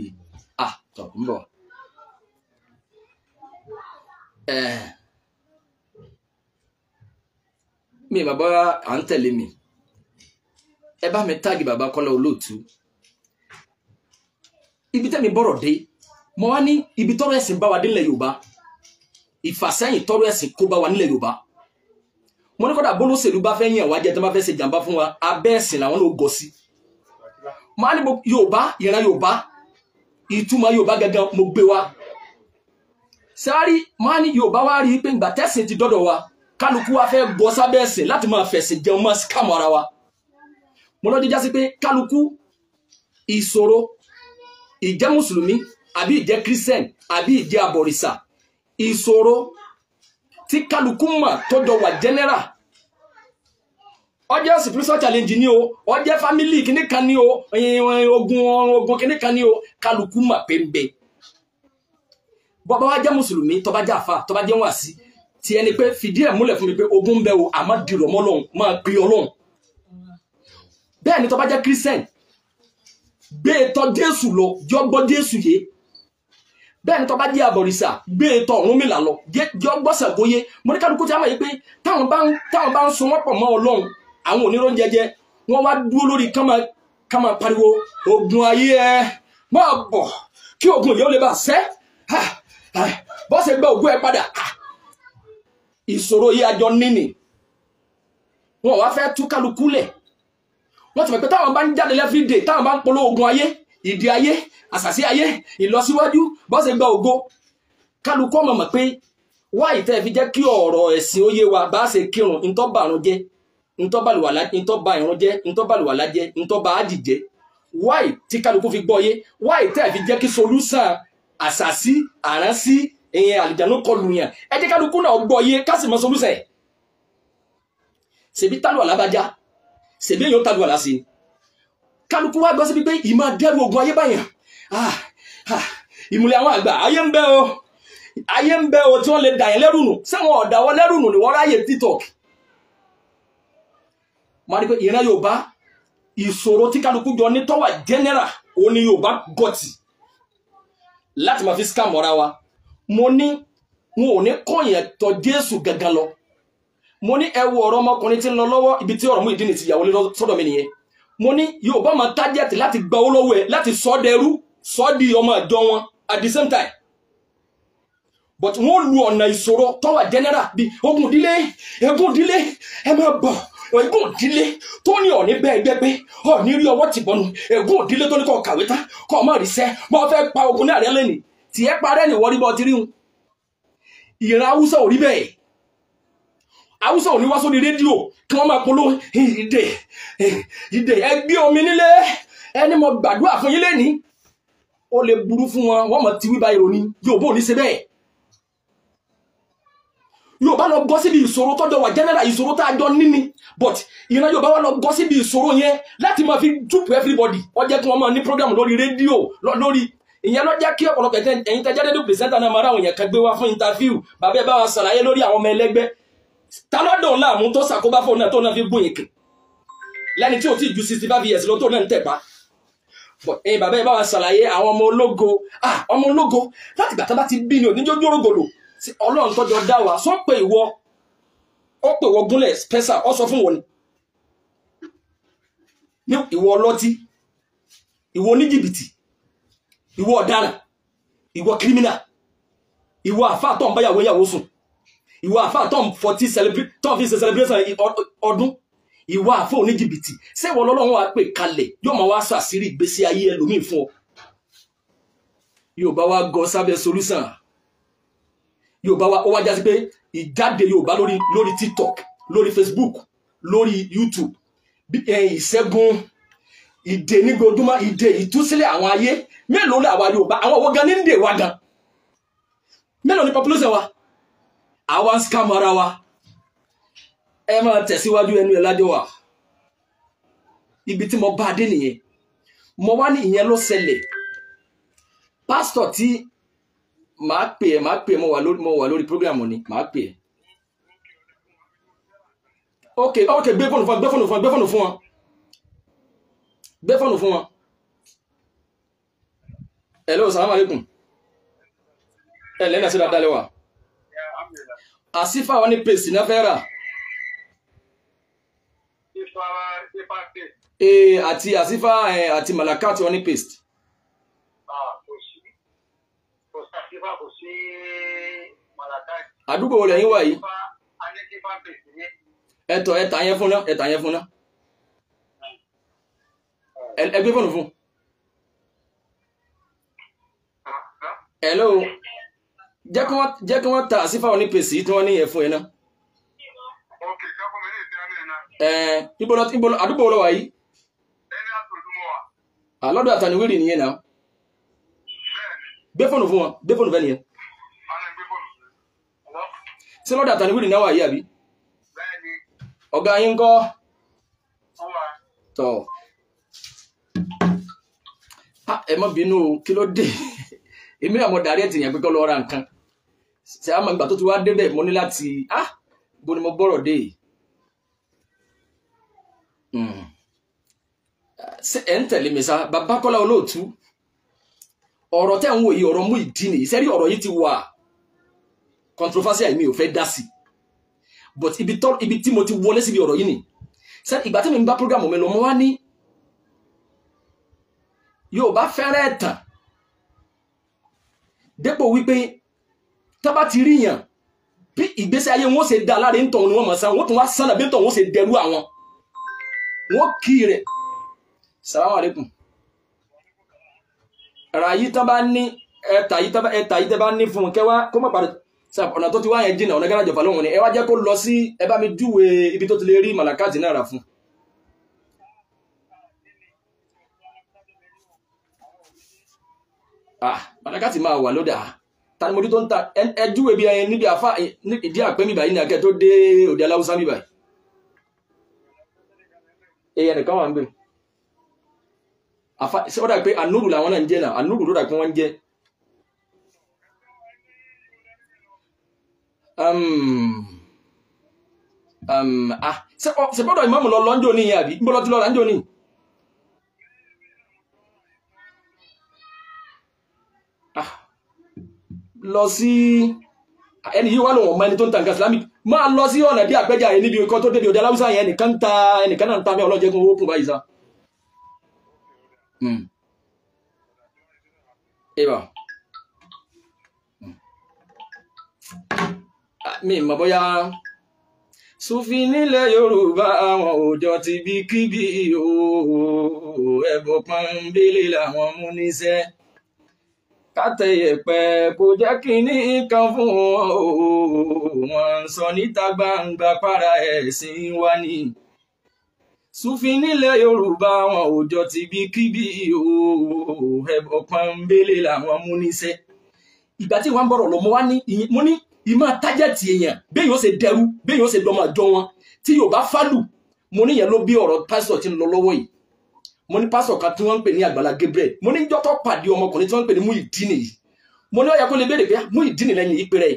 Tọ̀, ń bọ̀. Mi bàbá à ń tẹ̀lé mi. Ẹ bá mi táàgì bàbá Kọ́lá Olóòtú. Ibi tẹ́mi bọ̀rọ̀ dé, mo wá ní ibi tọ́rọ̀ ẹ̀sìn bá wa dé nílẹ̀ Yorùbá. Ìfàsẹ́yìn tọ́rọ̀ ẹ̀sìn kó bá wa nílẹ̀ Yorùbá. Mo ní kọ́dà bólóṣèlú bá fẹ́ yàn wá jẹ tó bá fẹ́ ṣe jàǹbá fún wa, abẹ́ ẹ̀sìn làwọn ló gọ sí. Mo á ní Yorùbá, ìran Yorùbá, ìtumọ̀ Yorùbá gangan mo gbé wa. Sẹ́wárí, mo á ní Yorùbá wá rí i pé ìgbà tẹ́sìn ti dọ́dọ̀ wa, kálukú wa fẹ́ gọ sábẹ́ ẹ̀sìn láti máa fẹ̀sìn jẹun máa scam ara wa. Mo lọ́jọ́ já sí pé kálukú ìṣòro ìjẹ́ mùsùlùmí àbí ìjẹ́ kírísítẹ́nì àbí ìjẹ́ àbọ̀rìṣà, ìṣòro tí kálukú mà tọ́jọ́ wà general. Ó jẹ́ spiritual challenge ni o, ó jẹ́ family kìíní kan ni o, ogun kìíní kan ni o, kálukú mà pé ń bẹ. Bọ́bá wa jẹ́ mùsùlùmí, tó bá jẹ́ àfà, tó bá jẹ́ wàásí, tí ẹni pé fìdí ẹ̀ múlẹ̀ fún mi pé ogun ń bẹ o, àmọ́ dìrọ̀ mọ́ Ọlọ́run, máa pe Ọlọ́run. Bẹ́ẹ̀ ni tó bá jẹ́ kírísítẹ́nì, gbé e tọ̀ Jésù lọ, jọ gbọ́ Jésù yé. Bẹ́ẹ̀ ni tó bá jẹ́ àbọ̀rìṣà, gbé e tọ̀ Ọ̀rúnmìlà lọ, jọ gbọ́ Ṣàngó yé. Mo ní kálukú tí a mọ̀ yìí pé táwọn bá ń so wọ́n pọ̀ mọ́ Ọlọ́run, àwọn onírò ń jẹjẹ, wọ́n wá dúró lórí ká máa pariwo ogun ayé ẹ, Máa bọ̀ kí ogun yìí ó lè bá ṣẹ́. Bọ́ ṣe gba ògùn ẹ padà. Ìṣòro yìí àjọ níní. Wọn wá fẹ́ tú kálukú lẹ̀. Wọ́n ti mọ̀ pé táwọn bá ń jáde everyday, táwọn bá ń polówó ogun ayé, ìdí ayé, àṣàsí ayé, ìlọsíwájú, bọ́ ṣe gba ògo. Kálukú ọmọ mọ̀ pé wáyé tẹ́ fi jẹ́ kí ọ̀rọ̀ ẹ̀sìn ó yé wa bá ṣe kírun, ntọ́ bàrún jẹ́, ntọ́ bàlùwàlá, ntọ́ ba ìrun jẹ́, ntọ́ bàlùwàlá jẹ́, ntọ́ ba ájì jẹ́. Wáyé tí kálukú fi gbọ́ yé, wáyé tẹ́ fi jẹ́ kí solúsàn àṣàsí, àránsí, ìyẹn àlìjánu kọlù yẹn. Ẹ jẹ́ kálukú náà gbọ́ yé ká sì mọ solúsàn ẹ̀. Ṣèbí tálùwàlá bá já, ṣèbí èèyàn tálùwàlá sí i. Kálukú wá gbọ́ síbi pé ìmọ̀ dẹ́rù ogun ayé báyẹn. Ìmùlẹ̀ àwọn àgbà, ayé ń bẹ o. Ayé ń bẹ o tí wọ́n lè dà yẹn lẹ́rù nù. Sẹ́wọ̀n ọ̀dà wọn lẹ́rù nù ni wọ́n ráyè TikTok. Mo rí pé ìran Yorùbá, ìṣòro tí kálukú jọ ní tọ́wà general, òun ni Yorùbá gọ̀tì láti máa fi scam ọ̀ra wa. Mo ní wọn ò ní kọ̀yìn tọ̀ Jésù gangan lọ. Mo ní ẹ wo ọ̀rọ̀ ọmọkùnrin tí ń lọ lọ́wọ́ ibi tí ọ̀rọ̀ Muyideen ti yàwó sọ́dọ̀ mi nìyẹn. Mo ní Yorùbá máa tájẹ̀tì láti gba owó lọ́wọ́ ẹ̀ láti sọ dẹrú, sọ di ọmọ ìjọ wọn at the same time. But wọ́n lu ọ̀nà ìṣòro tọ́wà general bí ogun ìdílé, ogun ìdílé, ẹ máa bọ̀, ogun ìdílé tó ní ọ̀ní bẹ́ẹ̀ gbẹ́ pé ọ̀ní rí ọwọ́ tìbọnù, ogun ìdílé tó ní kọ́ kàwé tán, kọ́ ọmọ ríṣẹ́, bọ́ fẹ́ pa ogun náà rẹ lẹ́nìí, tí ẹ parẹ́ ní wọ́rí bọ́ ti rí hun. Ìran Haúsá ò rí bẹ́ẹ̀. Haúsá ò ní wá sórí rédíò kí wọ́n máa polówó ìdè, ìdè, ẹ gbé omi nílé, ẹni mo gbàdúrà fún yín lẹ́nìí. Ó lè burú fún wọn, wọ́n mọ̀ ti wí báyìí ròní, Yorùbá ò ní ṣe bẹ́ẹ̀. Yorùbá lọ gọ́ síbi ìṣòro tọ́jọ́ wà general, ìṣòro tá a jọ níní, but ìran Yorùbá wà lọ gọ́ síbi ìṣòro yẹn láti máa fi dúpọ̀ everybody. Ó jẹ́ kí wọ́n máa ní program lórí rédíò lórí ìyẹn ló jẹ́ kí ọ̀pọ̀lọpọ̀ ẹ̀yin tẹ́ jáde pìrìsẹ́ńtà náà máa ráwọn èèyàn kan gbé wá fún interview. Bàbá ẹ bá wa ṣàlàyé lórí àwọn ọmọ ẹlẹ́gbẹ́. Ta lọ́dọ̀ láàmú tó ṣàkóbá fóun náà tó náà fi gún ìkè lẹ́ni tí ò tí ju 65 years lọ tó náà ń tẹ̀pa. Ẹ̀yin bàbá ẹ bá wa ṣàlàyé àwọn ọmọ ológo. Ọmọ ológo láti gbà tá bá ti bí ni òníjójú rógòlò. Ọlọ́run tọ́jọ́ dá wa sọ pé ìwọ ó pè wọ gúnlẹ̀ Spencer ó sọ fún wọn ni ìwọ ọlọ́tí, ìwọ oníjìbìtì, ìwọ ọ̀daràn, ìwọ kírímínà, ìwọ àfáà tó ń báyàwó yàwó sùn, ìwọ àfáà tó ń fọtí tó ń fi ṣe celebration ọdún, ìwọ àfáà oníjìbìtì. Ṣé ìwọ lọ́lọ́run wá pè kalẹ̀ yóò máa wá sọ àṣírí ìgbésí ayé ẹlòmíì fún ọ? Yorùbá wa gọ sábẹ́ solution. Yorùbá wa ó wá jásí pé ìjáde Yorùbá lórí TikTok, lórí Facebook, lórí YouTube, ìṣẹ́gun ìdè ní gbojúmọ́, ìdè ìtúsílẹ̀ àwọn ayé. Mélòó lè àwa Yorùbá, àwọn owó gan ní ń dè wa gan? Mélòó ni population wa? Àwa ń scam ara wa. Ẹ máa tẹ̀síwájú ẹnu ẹ̀ ládé wa. Ibi tí mo bá dé nìyẹn. Mo wá ní ìyẹn ló ṣẹlẹ̀. Pásítọ̀ tí màá pè ẹ́, mo wà lórí program ni, màá pè ẹ́. Ok, gbé fóònù fún wọn, gbé fóònù fún wọn. Gbé fóònù fún wọn. Hello, salaam alaikum. Ẹ lẹ́yìn àti dáadáa lẹ́wà. Àsífà wọn ní pèsè náà fẹ́ rà. Àti àsífà àti màlàkà tí wọ́n ní paste. Àdúgbò wo lẹ́yìn wà yìí? Ẹ̀tọ́ ẹ̀ta yẹn fún náà, ẹ̀ta yẹn fún náà. Ẹ gbé fóònù fún. Hello. Jẹ́ kí wọ́n ta àsífà wọn ní pèsè tí wọ́n ní yẹn fún ẹ náà. Ibo àdúgbò wo lọ wà yìí? Àlọ́dọ̀ àtàníwìrì nìyẹn náà. Gbé fóònù fún wọn, gbé fóònù fẹ́ nìyẹn. Ṣé lọ́dọ̀ àtàníwìrì náà wà yìí àbí? Ọ̀gá yín ńkọ́? Tọ̀. Ẹ má bínú o, kí ló dé? Èmi náà mo darí ẹ̀ tìyàn pé kọ́ lọ ra nǹkan. Ṣé àmọ́ ìgbà tó ti wá débẹ̀ mo ní láti bó ni mo bọ́rọ̀ dé yìí? Ṣé ẹ̀ ń tẹ̀lé mi sá? Bàbá Kọ́lá Olóòtú. Ọ̀rọ̀ tẹ́ ń wò yìí, ọ̀rọ̀ Muyideen nìyí. Sẹ́rí ọ̀rọ̀ yìí ti wà controversial, mi ò fẹ́ dá sí. But ibi tí mo ti wọlé síbi ọ̀rọ̀ yìí ni. Ṣé ìgbà tí mi ń bá program mi lọ, mo wá ní Yorùbá fẹ́rẹ̀ ẹ̀tàn dépò wípé tábà ti rí yàn bí ìgbésí ayé wọn ṣe dá láre ń tọ̀ ni wọ́n mọ̀ sán, wọ́n tún wá sánà bí ń tọ̀ wọ́n ṣe dẹrú àwọn wọ́n kí rẹ̀. Salamu alaikum. Ra yìí tán bá ní ẹ̀ta yìí tán bá ní fún un kẹwàá kó má padà ọ̀nà tó ti wá yẹn jìnnà ọ̀nà gáràjì Ọ̀fà lóhùn ni ẹ wá jẹ́ kó lọ sí ẹ bá mi júwe ibi tó ti lè rí màlàkáàtì náà rà fún. Ah, màlàkáàtì máa wà lódà tani mo rí tó ń ta ẹ júwe bí ẹyin níbi àfa ìdí àpẹ́ mi báyìí ní akẹ́ tó dé òde aláwùsá mi báyìí. Èèyàn nìkan wà ń bẹ̀. Àfa ṣé ó dà pé ànúrù làwọn náà ń jẹ́ náà, ànúrù ló dà pé wọ́n ń jẹ́. Ṣe gbọ́dọ̀ ìmáàmù lọ lọ́njọ́ ní ìyẹn àbí ń bọ́ lọ́tí lọ́la ń jò ní. Lọ sí ẹni yìí wà lóun ọmọ ẹni tó ń ta nǹkan Islamic, máa lọ sí ọ̀nà bí àpẹjà yẹn níbi nǹkan tó débi òde aláwùsá yẹn, ẹnìkan ń ta ẹnìkan náà ń ta mí ọlọ́jẹ́ kún owó kún báyìí sá. Eba mi mọ̀ bóyá Sufi nílẹ̀ Yorùbá àwọn òòjọ́ ti bí kíbi ooo, ẹ̀bùn pọ́nbélé làwọn mú níṣẹ́ kátẹ̀yẹ̀pẹ̀ kò jẹ́ kínní kan fún wọn ooo, wọ́n ń sọ níta gbangba para ẹ̀sìn wa ni. Sufi nílẹ̀ Yorùbá àwọn òòjọ́ ti bí kíbi ooo, ẹ̀bùn pọ́nbélé làwọn mú níṣẹ́. Ìgbà tí wọ́n ń bọ̀rọ̀ lọ mo ní ìmọ̀ tájẹ̀tì èèyàn bẹ́ẹ̀ yóò ṣe dẹrú bẹ́ẹ̀ yóò ṣe dọmọ àjọ wọn tí yóò bá fálù. Mo níyẹn ló bí ọ̀rọ̀ pásítọ̀ tí ń lọ lọ́wọ́ yìí. Mo ní pásítọ̀ kan tí wọ́n ń pè ní Àgbàlá Gabriel, mo ní jọ́tọ̀ pàdé ọmọkùnrin tí wọ́n ń pè ní Muyideen yìí. Mo ní ó yẹ kó lè béèrè pé Muyideen lẹ́yìn yìí péré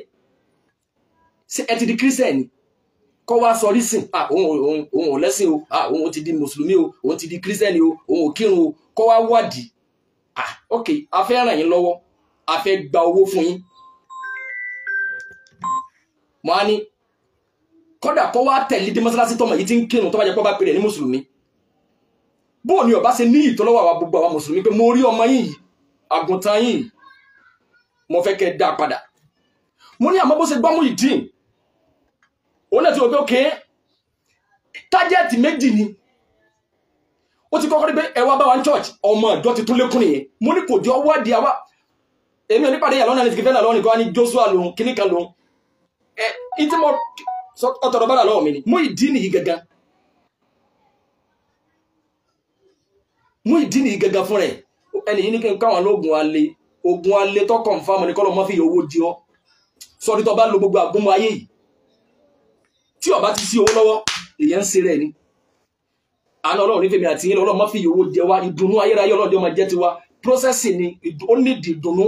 ṣé ẹ ti di kírísítẹ̀nì kọ́ wá sọ rísìn òun ò lẹ́sìn o, òun ti di mùsùlùmí o, òun ti di kírísítẹ̀nì o, òun ò kírun o, kọ́ wá wádìí. Ok, a fẹ́ ràn yín lọ́wọ́, a fẹ́ gba owó fún yín. Mo á ní kódà kó wá tẹ̀lé dé mọ́sálásí tọmọ yìí ti ń kírun tó bá jẹ́ pé ó bá pèrè ní mùsùlùmí. Bóò ni ọba ṣe ní ìtọ́lọ́wọ́ àwa gbogbo àwa mùsùlùmí pé mo rí ọmọ yìí, àgùntàn yìí, mo fẹ́ kẹ́ dá padà. Mo ní àmọ́ bó ṣe gbọ́ Muyideen, òun náà ti wọ pé ókè tájẹ́ẹ̀tì méjì ni. Ó ti kọ́kọ́ rí pé ẹ wá bá wa ní church, ọmọ ìjọ ti tún lékún nìyẹn. Mo ní kò jọ wádìí àwa. Èmi ò ní pàdé ìyàlọ́nà ní ti kìfẹ́ náà lọ́wọ́ nìkan wá ní Joshua lòun, kíní kan lòun. Ìtí mo ọtọ̀rọ̀ bára lọ́wọ́ mi ni Muyideen yìí gangan, Muyideen yìí gangan fún rẹ̀. Ẹni yìí ní kí n káwọn lóògùn alẹ́, oògùn alẹ́ tó kọ̀ǹfàmù ní kọ́lọ́ mọ́ fi owó di ọ́ sọ́ọ́dí tó bá lo gbogbo àgbọ̀mọ ayé yìí tí ó bá ti sí owó lọ́wọ́ èèyàn ń ṣe rẹ̀ ni. Àná Ọlọ́run ní fèmí àti yín lọ́wọ́ mọ́ fi owó jẹ wá, ìdùnnú ayérayé Ọlọ́run máa jẹ́ tiwa. Prósẹ́sì ni ó nídìí ìdùnnú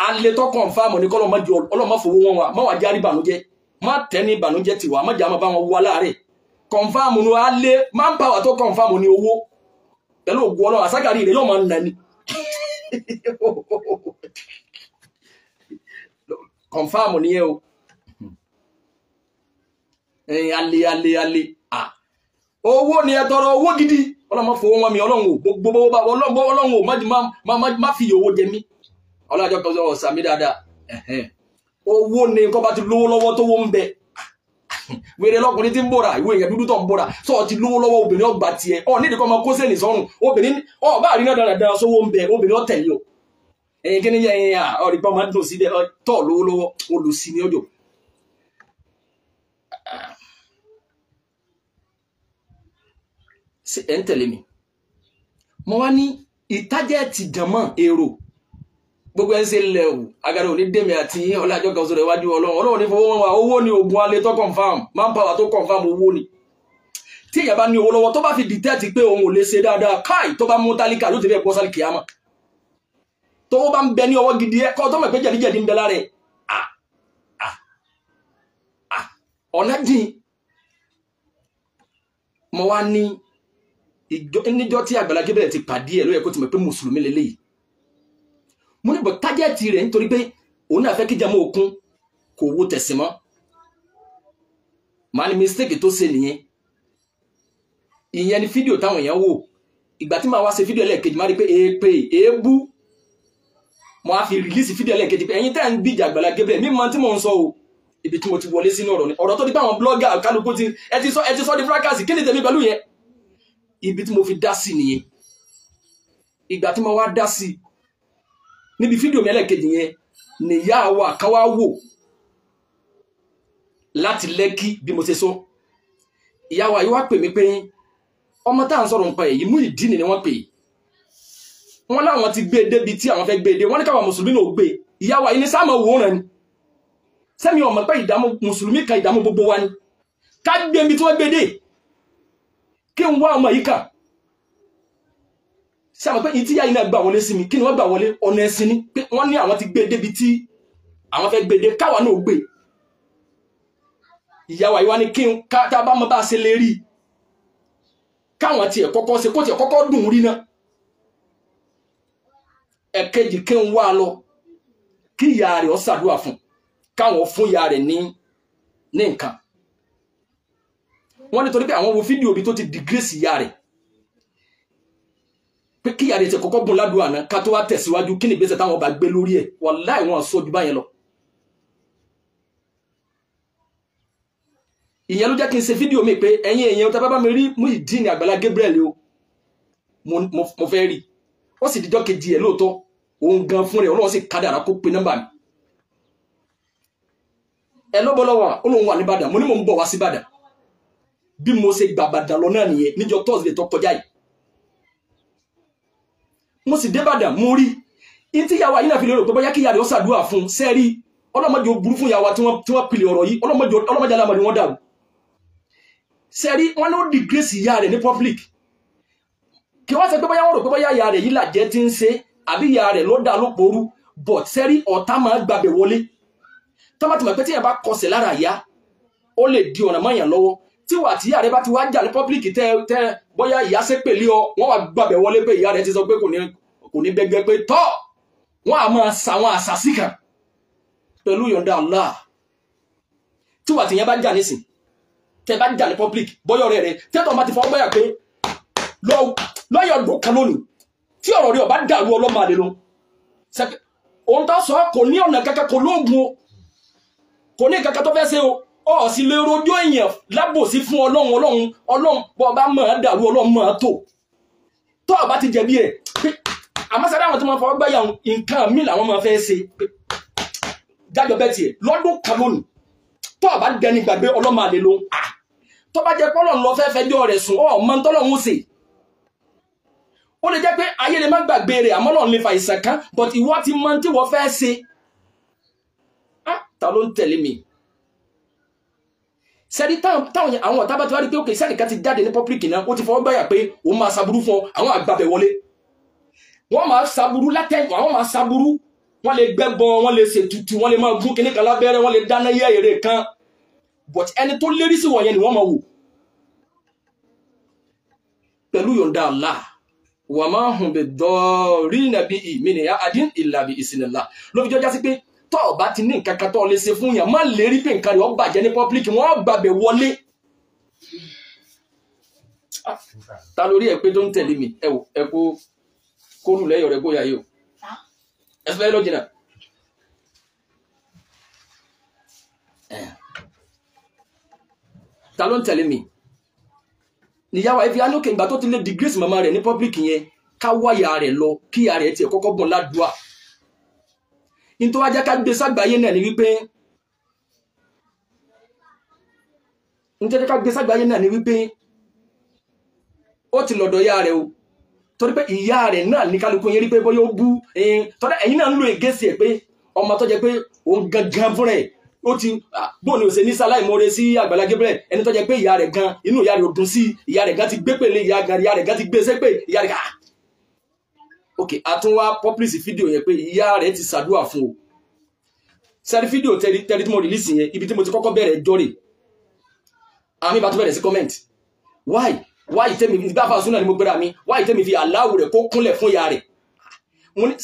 alẹ́ tó kọ̀ǹfàmù ní kọ́lọ́ mọ́ fowó wọn wá, má wàá járí ìbànújẹ́, má tẹ́ ní ìbànújẹ́ tiwa, má jà má bá wọn wá láàárẹ̀. Kọ̀ǹfàmù ní alẹ́ manpower tó kọ̀ǹfàmù ní owó pẹ̀lú ògùn Ọlọ́run àságàrí rẹ̀ yóò máa nà ní. Kọ̀ǹfàmù nìyẹn o. Alẹ́ alẹ́ alẹ́ owó ni ẹ tọrọ owó gidi. Ọlọ́run má fowó wọn mi, Ọlọ́run ò gbogbo Ọlọ́run ò má fi owó jẹ mí. Ọlọ́jọ́ kan sọ sàmì dáadáa. Owó ni nǹkan bá ti lówó lọ́wọ́ tó wó ń bẹ. Wèrè lọkùnrin tí ń bòrà, ìwé èèyàn dúdú tó ń bòrà, sọ ti lówó lọ́wọ́ obìnrin ọgbà tiẹ̀. Ọ nídìí kọ́ máa kó sẹ́ni sọ́run. Obìnrin ọ bá rí náà dáradára sówó ń bẹ, obìnrin ọ tẹ̀lé o. Ẹ̀yin kí ni yẹ ẹ̀yin à ọ̀rí pọ́n máa ń dùn síbẹ̀ tọ̀ lówó lọ́wọ́ olùsí ni ọjọ́. Ṣé ẹ̀ ń tẹ̀lé mi? Mo wá ní ìtájẹ́ẹ̀tì jàmọ́ èrò gbogbo ẹ̀ ń ṣe lẹ̀ o, agara òní dèmi àti ọlájọ́ kan sọ̀rọ̀ iwájú Ọlọ́run. Ọlọ́run ní fowó wọn wá, owó ni oògùn alẹ́ tó confam, manpower tó confam owó ni. Tí èèyàn bá ní owó lọ́wọ́ tó bá fi dìtẹ́ẹ̀tì pé òun ò lè ṣe dáadáa, káì tó bá mú tálíkà ló ti fẹ́ pọ́ sálì kìámà. Tówó bá ń bẹ ní ọwọ́ gidi ẹ kọ́ tó mọ̀ pé jẹ̀díjẹ̀dí ń bẹ lára ẹ̀. Ọ̀nà dín. Mo wá ní níjọ́ tí Àgbàlá Gabriel ti pàdé ẹ̀ ló yẹ kó ti mọ̀ pé mùsùlùmí lélẹ́yìí. Mo ní bọ̀ tájẹ́ẹ̀tì rẹ̀ nítorí pé òun náà fẹ́ kí jẹ́mọ́ òkun kò wo tẹ̀sí mọ́. Màá ní mistake tó ṣe nìyẹn. Ìyẹn ni fídíò táwọn èèyàn wò. Ìgbà tí màá wá ṣe fídíò ẹlẹ́ẹ̀kejì, máa rí pé èèpè èébú, mo á fi rìlíìsì fídíò ẹlẹ́ẹ̀kejì pé ẹ̀yin tẹ́ ń gbìjà Àgbàlá Gabriel, mímọ tí mò ń sọ o, ibi tí mo ti wọlé sínú ọ̀rọ̀ ni ọ̀rọ̀ tó di pé àwọn blogger kálukú ti ẹ ti sọ di fracas. Kí ni tèmi pẹ̀lú yẹn? Ibi tí mo fi dá sí nìyẹn. Ìgbà tí mo wá dá sí níbi fídíò mi ẹlẹ́ẹ̀kejì yẹn, nìyá wa kan wá wò láti Lẹ́kí bí mo ṣe sọ. Ìyá wa yìí wá pè mí pé ọmọ tá à ń sọ̀rọ̀ nípa èyí Muyideen ni wọ́n pè é. Wọ́n láwọn ti gbé e débi tí àwọn fẹ́ gbé e dé, wọ́n ní káwọn mùsùlùmí náà gbé e. Ìyá wa yìí ní sáà mọ̀ wòran ni, sẹ́mi ọmọ pé ìdààmú mùsùlùmí kan ìdààmú gbogbo wa ni, ká gbé ibi tí wọ́n gbé dé, kí n wá ọmọ yìí kàn. Ṣé àwọn pé ìtí yá yìí náà gbà wọlé sí mi, kí ni wọ́n gbà wọlé? Ọ̀nà ẹ̀sìn ni, pé wọ́n ní àwọn ti gbé débi tí àwọn fẹ́ gbé dé, káwa náà gbé. Ìyá wa yìí wá ní kí n ká tá a bá mọ bá a ṣe lè rí, káwọn tiẹ̀ kọ́kọ́ ṣe kó tiẹ̀ kọ́kọ́ dùn rí náà. Ẹ̀kejì, kí n wá lọ kí ìyá rẹ̀ ó ṣàdúrà fún, káwọn fún ìyá rẹ̀ ní nǹkan. Wọ́n nítorí pé àwọn wo fídíò bí tó ti disgrace ìyá rẹ̀, pé kí ìyá rẹ̀ ti kọ́kọ́ bùn ládùúgbò àná ká tó wá tẹ̀síwájú kí ni ìgbésẹ̀ táwọn bá gbé lórí ẹ̀. Wàláì wọn sọ ju báyẹn lọ. Ìyẹn ló jẹ́ kí n ṣe fídíò mi pé ẹ̀yin èèyàn tá bá bá mi rí Muyideen Àgbàlá Gabriel o, mo fẹ́ rí. Ó sì dijọ́ kejì ẹ̀ lóòótọ́, òun gan fún rẹ̀ Ọlọ́run sì kádàrá kó pe nọ́mbà mi. Ẹ lọ́bọ̀lọ́wọ́ ó lóun wà ní Ìbàdàn, mo ní mò ń bọ̀ wá sí Ìbàdàn. Bí mo ṣe gbà Ìbàdàn lọ náà nìyẹn níjọ́ Thursday tó kọjá yìí. Mo sì dé Ìbàdàn, mo rí in tí ìyàwó yìí náà fi lérò pé bóyá kí ìyá rẹ̀ ó ṣàdúrà fún un. Sẹ́ẹ̀rí ọlọ́mọdé ó burú fún ìyàwó tí wọ́n pilẹ̀ ọ̀rọ̀ yìí, ọlọ́mọdé alámọ̀dé wọn dàrú. Sẹ́ẹ̀rí wọn ló disgrace ìyá rẹ̀ ní public. Kí wọ́n sọ pé bóyá wọ́n rò pé bóyá ìyá rẹ̀ yìí làjẹ́ ti ń ṣe àbí ìyá rẹ̀ ló dá lóporú, but sẹ́ẹ̀rí ọ̀tá máa gbàbẹ̀ wọlé. Tọ́mọ̀tì mọ̀ pé tí yẹn bá kọsẹ̀ lára ìyá, ó lè di ọ̀nà mọ́yàn lọ́wọ́. Tí wà tí ìyá rẹ̀ bá ti wá jà ní public tẹ́ bóyá ìyá ṣe pèlé ọ, wọ́n wá gbàbẹ̀ wọlé pé ìyá rẹ̀ ti sọ pé kò ní bẹ́gbẹ́ pé tọ́, wọ́n á máa sa àwọn àṣàsí kan pẹ̀lú yọ̀ǹda Allah. Tí wà tí yẹn bá jà nísìn, tẹ́ bá jà ní public, bóyá ọ̀rẹ́ rẹ̀ tẹ́tọ̀ bá ti fọwọ́ gbáyà pé lọ́yọ̀ ọdún kan lónìí, tí ọ̀rọ̀ rẹ̀ ọba dàrú ọlọ́mọ àlè lọ. Òun tó sọ kò ní ọ̀nà kankan, kò lóògùn o, kò ní kankan tó fẹ́ ṣe o, ọ̀ sì lè rojọ́ èèyàn lábòsí fún Ọlọ́run. Ọlọ́run Ọlọ́run bọ́ ọba mọ̀ ẹ́ dàrú, Ọlọ́run mọ̀ ẹ́ tó tó ọba ti jẹ̀bi ẹ̀. Àmọ́ sáré àwọn tó máa fọwọ́ gbáyà nǹkan míì làwọn máa fẹ́ ṣe jájọ bẹ́ẹ̀ tiẹ̀ lọ́dún kan lónìí, tó ọba dẹni gbàgbé ọlọ́mọ àlè ló ń à tó bá jẹ́ pọ́lọ̀ lọ fẹ́ fẹjọ́ rẹ̀ sùn, ọ̀ mọ́ tọ́lọ́run ṣe. Ó lè jẹ́ pé ayé lè má gbàgbé rẹ̀, àmọ́ Ọlọ́run lè fa ìsàn kan, but ìwọ ti mọ tí wọ́n fẹ́ ṣe. Ta ló ń tẹ̀lé mi? Sẹ́ni táwọn àwọn ọ̀tá bá ti wá rí pé òkè sẹ́nìkan ti jáde ní public náà, ó ti fọwọ́ gbáyà pé òun máa ṣaburú fún ọ, àwọn àgbàbẹ̀ wọlé. Wọ́n máa ṣaburú látẹ̀yìn, àwọn máa ṣaburú, wọ́n lè gbẹ́bọ, wọ́n lè ṣètùtù, wọ́n lè máa gún kinní kan lábẹ́rẹ́, wọ́n lè dáná yẹ́ èrè kan. But ẹni tó lérí sí wọ̀nyẹn ni wọ́n máa wò. Pẹ̀lú yọ̀ǹda Allah, wà máa hùn bẹ̀ dọ̀rí nàbí ìmìnira adín ìlàbí ìsìnlá. Ló fi jọjá sí pé tọ́ ọba ti ní nǹkan kan tó lè ṣe fún yàn, má lérí pé nǹkan rẹ̀ ó bàjẹ́ ní public, wọ́n gbàbẹ̀ wọlé. Ta lórí ẹ pé tó ń tẹ̀lé mi? Ẹ wò, ẹ kó kónú lẹ́yọ̀ rẹ̀ kó yà yìí o. Ẹ fẹ́ lọ jìnnà. Ta ló ń tẹ̀lé mi? Níyàwó ẹ fi alókè ìgbà tó ti lè disgrace màmá rẹ̀ ní public yẹn, ká wáyà rẹ̀ lọ kí ìyá rẹ̀ tiẹ̀ kọ́kọ́ gbọ́n ládùúà. Nítorí wá jẹ́ ká gbé ságbáyé náà ni wípé nítorí ká gbé ságbáyé náà ni wípé ó ti lọ́dọ̀ ìyá rẹ̀ o, torí pé ìyá rẹ̀ náà ní kálukú yẹn rí pé bóyá ó bú tọ́lá ẹ̀yin náà ń lo ègésì ẹ̀ pé ọmọ tó jẹ́ pé òun gangan fúnra ẹ̀ ó ti bóun ni ò ṣe ní sáláì mọ́re sí Àgbàlá Gabriel, ẹni tó jẹ́ pé ìyá rẹ̀ gan inú ìyá rẹ̀ ò dùn sí, ìyá rẹ̀ gan ti gbé pèlè, ìyá rẹ̀ gan ti gbé sépè, ìyá rẹ̀ gan. Ok, a tún wá publish fídíò yẹn pé ìyá rẹ̀ ti ṣàdúrà fún o. Sẹ́rí fídíò tẹ́rí tí mo release yẹn, ibi tí mo ti kọ́kọ́ bẹ̀rẹ̀ ẹjọ́ rè, àmì bá tún bẹ̀rẹ̀ sí comment, why tẹ́mi bá fà súnà ni mo gbéra mi, why tẹ́mi fi aláwù rẹ̀ kó kúnlẹ̀ fún ìyá rẹ̀?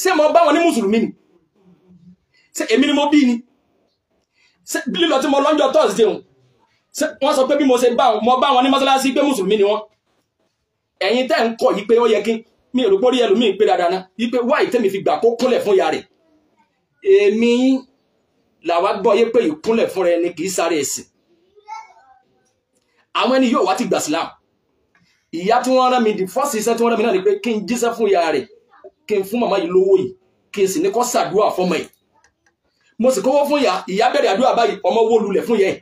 Ṣé mo bá wọn ní mùsùlùmí ni? Ṣé èmi ni mo bí ni? Ṣé lílọ tí mo lọ́njọ́ Thursday òun, ṣé wọ́n sọ pé bí mo ṣe bá wọn, mo bá wọn ní mọ́sálásí pé mùsùlùmí ni wọ́n? Ẹ̀yin tẹ́ ń kọ̀ yìí pé ó yẹ kí mi ò rò pé orí ẹlòmíì pé dáadáa ná yìí pé wáyé tẹ́mi fi gbà kó kúnlẹ̀ fún ìyá rẹ̀. Èmi làwa gbọ́ yé pé ìkúnlẹ̀ fúnra ẹni kì í sáré ẹ̀sìn. Àwọn ẹni yóò wá ti gbà sílámù. Ìyá tí wọ́n rán mi, the first iṣẹ́ tí wọ́n rán mi náà ni pé kí n jíṣẹ́ fún ìyá rẹ̀, kí n fún màmá yìí lówó yìí, kí n sì ní kó ṣàdúrà fọmọ yìí. Mo sì kówó fún ìyá, ìyá bẹ̀rẹ̀ àdúrà báyìí, ọmọ wó lulẹ̀ fún ìyá ẹ̀.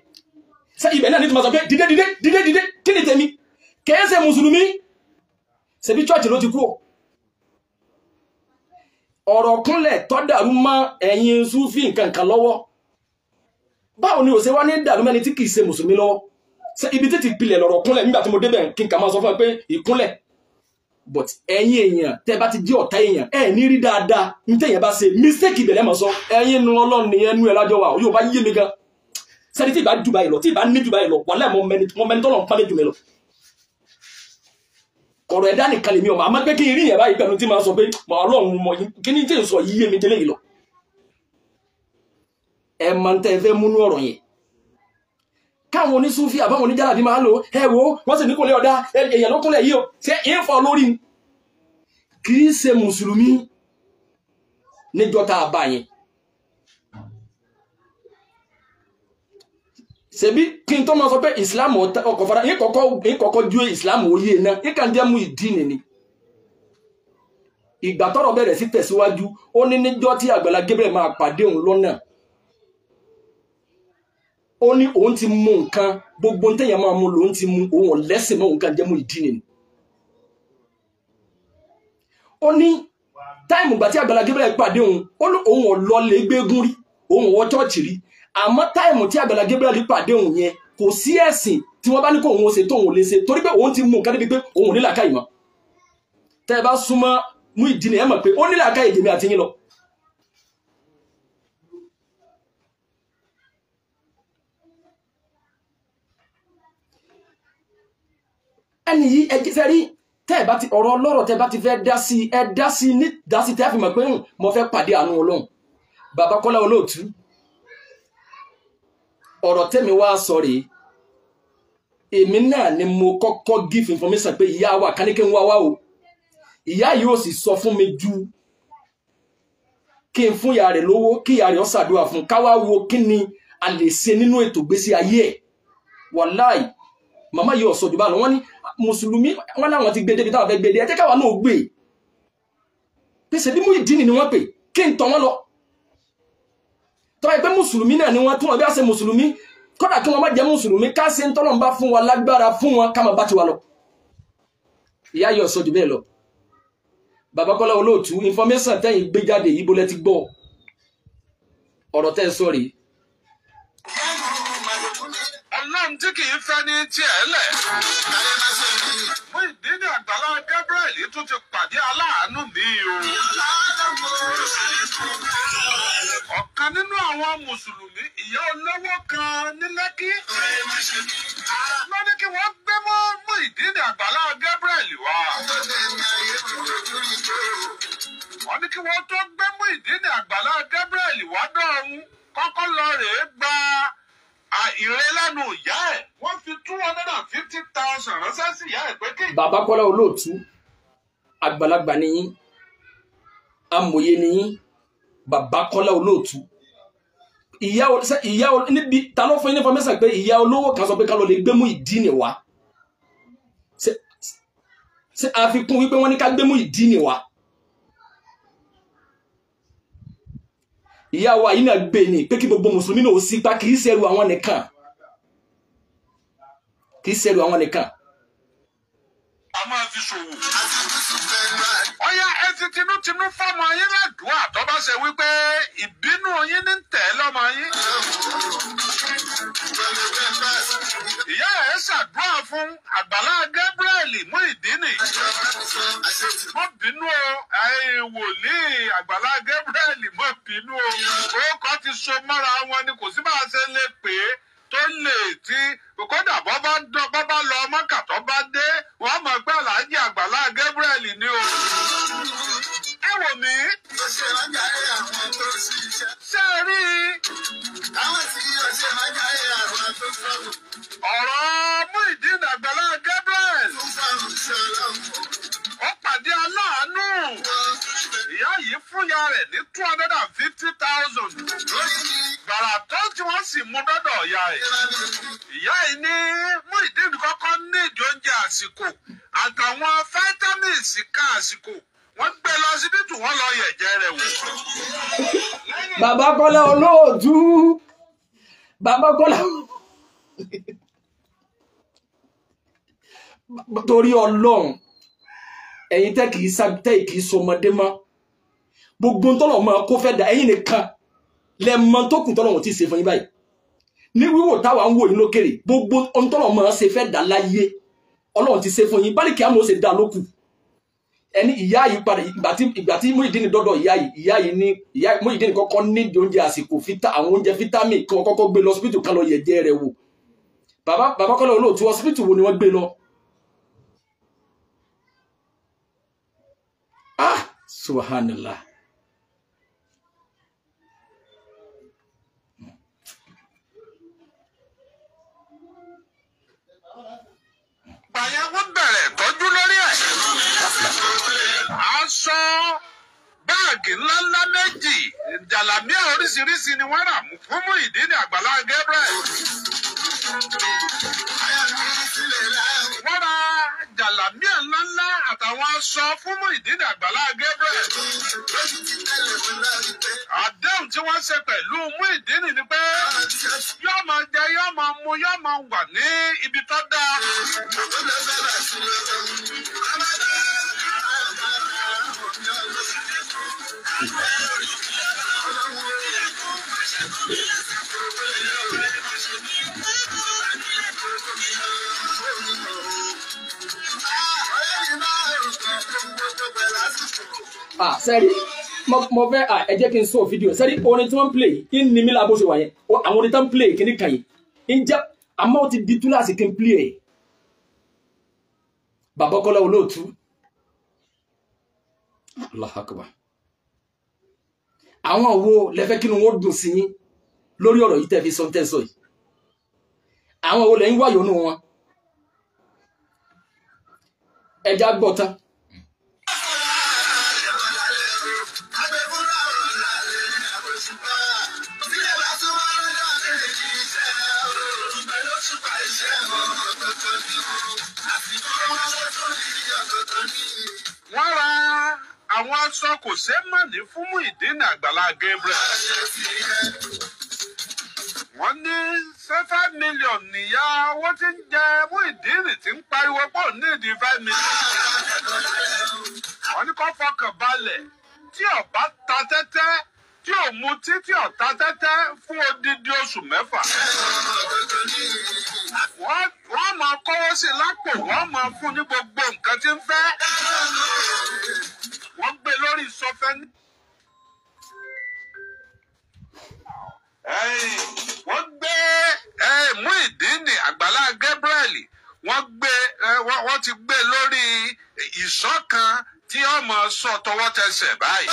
Ṣé ibẹ̀ náà ní tí mo sọ pé dìde dìde dìde dìde kí ni tèmi? Kìí ṣe mùsùlùmí, ṣebí chọ́ọ̀chì ló ti kú o. Ọ̀rọ̀ kúnlẹ̀ tó dàrú mọ́ ẹ̀yin Súfì nǹkan kan lọ́wọ́. Báwo ni ò ṣe wá ní dàrú mẹ́ni tí kìí ṣe mùsùlùmí lọ́wọ́? Ṣé ibi títí pilẹ̀ lọ̀rọ̀ kúnlẹ̀ nígbà tí mo débẹ̀ kí n kà máa sọ fún ẹ pé ìkúnlẹ̀. But ẹ̀yin èèyàn tẹ́ bá ti jẹ́ ọ̀tá èèyàn ẹ̀ ní rí dáadáa ní tẹ̀yìn bá ṣe mistake ìbẹ̀lẹ̀ mọ̀ sọ ẹ̀yin nu Ọlọ́run nìyẹn nu ẹ̀ lájọ wa yóò bá yé mi gan. Sẹ́ni tí ì bá jù báyìí lọ tí ì bá ní jù báyìí lọ wàhálà mo mẹni tọ́lọ̀ ń pálẹ̀ jù mí lọ. Ọ̀rọ̀ ẹ̀dá nìkan lèmi ọmọ àmọ́ pé kí n rí yẹn báyìí pẹ̀lú tí màá sọ pé màá Ọlọ́run mọ kí ni tí n sọ yíyé mi délé yìí lọ. Ẹ máa ń tẹ́ ẹ fẹ́ múnú ọ̀rọ̀ yẹn. Káwọn onísúfì àbáwọn oníjàlábí máa ń lò ẹ wo wọ́n sì ní kò lè ọ̀dá èèyàn ló kúnlẹ̀ yìí o ṣé ń fọ lórí ni. Kì í ṣe mùsùlùmí níjọ́ tá a bá yẹn. Ṣebí kí n tó máa sọ pé ìsìláàmù ọkọ̀ fara yín kọ́kọ́ ju ìsìláàmù oyè náà yín kàn jẹ́ mú ìdí nìní. Ìgbà tọ́rọ̀ bẹ̀rẹ̀ sí tẹ̀síwájú ó ní níjọ́ tí Àgbàlá Gabriel máa pàdé òun lọ́nà. Ó ní òun ti mú nǹkan gbogbo ń tẹ̀yàn máa mú lòun ti mú òun ọ̀lẹ́sìn mọ́ òun kàn jẹ́ mú ìdí nìní. Ó ní táìmù ìgbà tí Àgbàlá Gabriel pàdé òun ó ní òun ọ̀lọ́ lè gbégún rí òun ọ̀wọ́ chọ́ọ̀chì rí. Àmọ́ táìmù tí Àgbàlá Gabriel pàdé òun yẹn kò sí ẹ̀sìn tí wọ́n bá ní kó òun ṣe tó òun lè ṣe torí pé òun ti mú nǹkan débi pé òun ò ní làákàyè mọ́. Tẹ́ ẹ bá súnmọ́ Muyideen ẹ mọ̀ pé ó ní làákàyè jèmi àti yín lọ. Ẹni yìí ẹ jẹ́ rí tẹ́ ẹ bá ti ọ̀rọ̀ ọlọ́rọ̀ tẹ́ ẹ bá ti fẹ́ dá sí ẹ dá sí ní dá sí tẹ́ ẹ fi mọ̀ pé mo fẹ́ pàdé àánú Ọlọ́run. Bàbá Kọ́lá Olóòtú, ọ̀rọ̀ tẹ́mi wá sọ rèé, èmi náà ni mo kọ́kọ́ give information pé ìyá wa kan ní kí n wá wá o. Ìyá yìí ó sì sọ fún mi ju kí n fún ìyá rẹ̀ lówó kí ìyá rẹ̀ ó ṣàdúrà fún ká wá wo kí ni a lè ṣe nínú ètò ìgbésí ayé ẹ̀. Wàláì màmá yìí ọ̀sọ̀ jù bá lọ, wọ́n ní mùsùlùmí wọ́n láwọn ti gbé débi táwọn fẹ́ gbé dé, ẹ jẹ́ káwa náà gbé pèsè bí Muyideen ni wọ́n pè kí n tọ̀ wọ́n lọ. Tọ́ ẹ pé mùsùlùmí náà ni wọ́n tún wọn bí a ṣe mùsùlùmí kódà kí wọ́n má jẹ́ mùsùlùmí ká ṣe ń tọ́lọ̀ ń bá fún wa lágbára fún wọn ká máa bá tiwa lọ. Ìyá yìí ọ̀sọ̀ jù bẹ́ẹ̀ lọ. Bàbá Kọ́lá Olóòtú, information tẹ́yìn gbé jáde yìí bó lẹ ti gbọ́ ọ̀rọ̀ tẹ́ ẹ sọ rèé. Ọlọ́run tí kì í fẹ́ ní tiẹ̀ lẹ̀. Muyideen Àgbàlá Gabriel tún ti pàdé aláàánú mi o. Ọ̀kan nínú àwọn mùsùlùmí ìyá olówó kan ní Lẹ́kí ló ní kí wọ́n gbé mọ́ Muyideen Àgbàlá Gabriel wá. Wọ́n ní kí wọ́n tó gbé Muyideen Àgbàlá Gabriel wá dọ̀run kọ́kọ́ lọ rèé gba ìrẹ́lẹ́nu ìyá ẹ̀. Wọ́n fi 250,000 ránṣẹ́ sí ìyá ẹ̀ pé kí. Bàbá Kọ́lá Olóòtú, àgbàlagbà ni yín, amòye ni yín. Bàbá Kọ́lá Olóòtú, ìyá níbi ta ló fún yín ní information pé ìyá olówó kan sọ pé ká lọ lè gbé Muyideen wá? Ṣé àfikún wípé wọ́n ní ká gbé Muyideen wá? Ìyá wa yìí náà gbé ni pé kí gbogbo mùsùlùmí náà ó sí pa, kì í ṣẹrù àwọn nìkan, kì í ṣẹrù àwọn nìkan. A máa fi ṣòwò. Ọ̀yá ẹ ti tinútinú fọ́mọ yín ládùúgbò tó bá ṣe wípé ìbínú yín ní tẹ̀ lọ́mọ yín. Ìyá ẹ̀ ṣàdúrà fún Àgbàlá Gabriel Muyideen. Mọ́ bínú o, ẹ̀yin wòlíì Àgbàlá Gabriel mọ́ bínú o. Orúkọ ti so mọ́ra wọn ni kò sí bá a ṣe lè pè é tó lè tí kódà bọ́ bá lọ Mọ́kà tó bá dé wọ́n mọ̀ pé Àlàájì Àgbàlá Gabriel ni o. Ẹ wò mí. Ṣé ẹ rí i? Ọ̀rọ̀ Muyideen Àgbàlá Gabriel. sì mú dọ́dọ̀ ìyá ẹ̀. Ìyá yìí ní Muyideen kọ́kọ́ ní ìdí oúnjẹ àsìkò àtàwọn vitamins ká àsìkò. Wọ́n gbé lọ síbítù, wọ́n lọ yẹ̀jẹ̀ rẹ̀ wò. Bàbá Kọ́lá Olóòtú, Bàbá Kọ́lá, torí Ọlọ́run, ẹ̀yin tẹ́ kìí sá tẹ́ kìí sọmọdé mọ́, gbogbo tọ́lọ̀ mọ́ kó fẹ́ dà ẹ̀yin nìkan lẹ mọ tó kù tọ́lọ̀ wọn ti ṣe fún yín báyìí. Ní wíwò táwa ń wò yín lókèrè, gbogbo tọ́lọ̀ mọ́ ṣe fẹ́ dà láyé Ọlọ́run ti ṣe fún yín, báyìí kí á mọ̀ ṣe dà lókù. Ẹni ìyá yìí padà ìgbà tí Muyideen dọ́dọ̀ ìyá yìí, ìyá yìí ní ìyá Muyideen kọ́kọ́ nídìí oúnjẹ àsìkò fita àwọn oúnjẹ fítámì kí wọ́n kọ́kọ́ gbé lọ hospital kan lọ yẹ̀jẹ̀ rẹ̀ wò. Bàbá Kọ́lá Olóòtú, hospital wo ni wọ́n gbé lọ? Ah, subhanallah. Gbàyẹn wọ́n bẹ̀rẹ̀ tọ́jú lórí ẹ̀. Aṣọ báàgì ńláńlá méjì, jàlámíà oríṣiríṣi ni wọ́n rà fún Muyideen Àgbàlá Gabriel. Wọ́n ra jàlámíà ńláńlá àtàwọn aṣọ fún Muyideen Àgbàlá Gabriel. Àdéhùn tí wọ́n ṣe pẹ̀lú Muyideen ni pé yóò máa jẹ, yóò máa mu, yóò máa wà ní ibi tó dáa. Ah, sẹ́rí, mo fẹ́ ẹ jẹ́ kí n sọ fídíò. Sẹ́rí, orin tí wọ́n ń play yìí ń ní mi lábó ṣe wà yẹn. Àwọn orin tí wọ́n ń play kìíní kan yìí ń jẹ́, àmọ́ ó ti di túláàsì kí n play ẹ̀. Bàbá Kọ́lá Olóòtú, Allahu Akbar. Àwọn wo lẹ fẹ́ kí ni wọ́n dùn sí yín lórí ọ̀rọ̀ yìí tẹ́ fi sọ tẹ́ sọ yìí? Àwọn wo lẹ ń wáyọ̀ nù wọn? Ẹja gbọ́ tán. Wọ́n ra àwọn aṣọ kò ṣeé mọ̀ní fún Muyideen Àgbàlá Gabriel. Wọ́n ní 5 million níyà owó tí ń jẹ Muyideen tí ń pariwo pọ̀ ní ìdí 5 million. Wọ́n ní kó fọkàn balẹ̀ tí ó bá ta tẹ́tẹ́, tí ò mutí, tí ò ta tẹ́tẹ́ fún odidi oṣù mẹ́fà. Wọ́n máa kọ́wọ́ sí lápò, wọ́n máa fún ní gbogbo nǹkan tí ń fẹ́. Wọ́n gbé lórí sọfẹ́ ní. Wọ́n gbé Muyideen Àgbàlá Gabriel, wọ́n gbé wọ́n ti gbé lórí ìṣọ́ kan tí ó máa sọ tọwọ́ tẹsẹ̀ báyìí.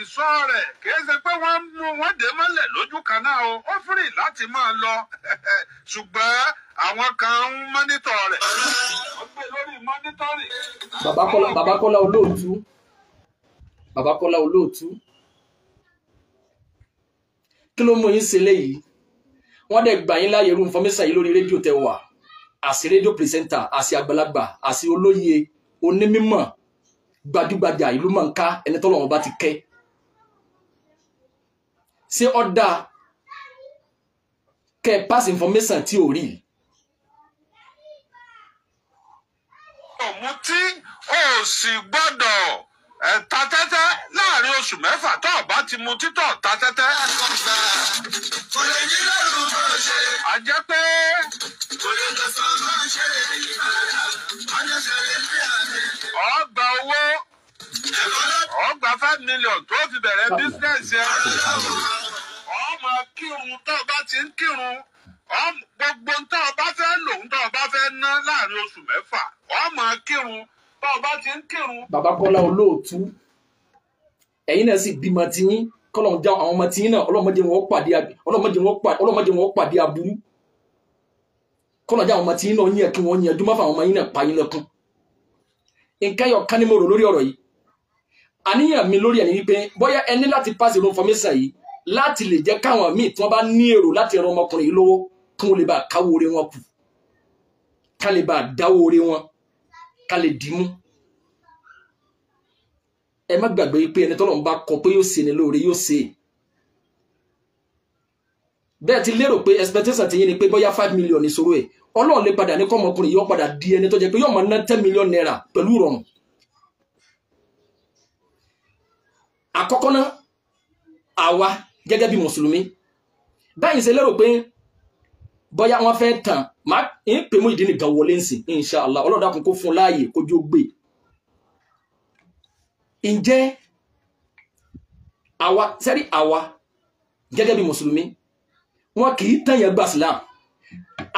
Ìṣọ́ rẹ̀ kìí ṣe pé wọ́n mú wọn dé mọ́lẹ̀ lójú kan náà o, ó fìrì láti máa lọ, ṣùgbọ́n àwọn kan ń mọ́nítọ̀ rẹ̀. Wọ́n gbé lórí mọ́nítọ́rì. Bàbá Kọ́lá Olóòtú, Bàbá Kọ́lá Olóòtú, kí ló mú yín ṣe léyìí? Wọ́n dẹ̀ gbà yín láàyè irú information yìí lórí rédíò tẹ wà, àṣì rédíò pírẹsẹ́ńtà, àṣì àgbàlagbà, àṣì olóye, onímọ̀, gbajúgbajà ìlú mọ̀nká, ẹni tọ́lọ́run bá ti kẹ́. Ṣé ó dáa kẹ́ ẹ pass information tí ò rí? Ọ̀mùtí ò sì gbọ́dọ̀ ta tẹ́tẹ́ láàrin oṣù mẹ́fà tó o bá ti mutí tó ta tẹ́tẹ́. A jẹ́ pé ó gba owó, ó gba 5 million tó fi bẹ̀rẹ̀ bísíǹsì ẹ̀. Ó máa kírun tó o bá ti ń kírun, gbogbo tó o bá fẹ́ lò, tó o bá fẹ́ ná láàrin oṣù mẹ́fà, ó máa kírun tó o bá ti ń kírun. Bàbá Kọ́lá Olóòtú, ẹ̀yin náà sì bímọ tiyín, kọ́lọ́n já àwọn ọmọ tiyín náà, ọlọ́mọdé wọn pàdé aburú. Kọ́lọ́n já àwọn ọmọ tiyín náà yẹn kí wọ́n yẹn dúmọ́ fún àwọn ọmọ yín náà pa yín lẹ́kún. Nǹkan yọ ká ní mo rò lórí ọ̀rọ̀ yìí. Àníyàn mi lórí ẹ̀ ní wípé bóyá ẹ ní láti pass irú information yìí Láti lè jẹ́ káwọn míì tí wọ́n bá ní èrò láti ran ọmọkùnrin yìí lọ́wọ́ kí wọ́n lè bá káwó orí wọn kù, ká lè bá dáwó orí wọn, ká lè dìímú. Ẹ má gbàgbé pé ẹni tọ́lọ́run bá kọ pé yóò ṣe ni lóore yóò ṣe. Bẹ́ẹ̀ ti lérò pé expectation ti yín ni pé bóyá 5 million ìṣòro ẹ̀, Ọlọ́run lè padà ní kọ́mọkùnrin yóò padà di ẹni tó jẹ́ pé yóò máa ná 10 million naira pẹ̀lú ìrọ̀rùn. Àkọ́kọ́ náà, àwa gẹ́gẹ́ bí mùsùlùmí báyìí ṣe lérò pé bóyá wọ́n fẹ́ tàn má ń pè mú ìdí nìkan wọlé nsìn inshallah, Ọlọ́run dákun kó fún láàyè kójú ó gbé. Ǹjẹ́ àwa sẹ́rí àwa gẹ́gẹ́ bí mùsùlùmí wọn kì í tàn yẹn gbà sílám.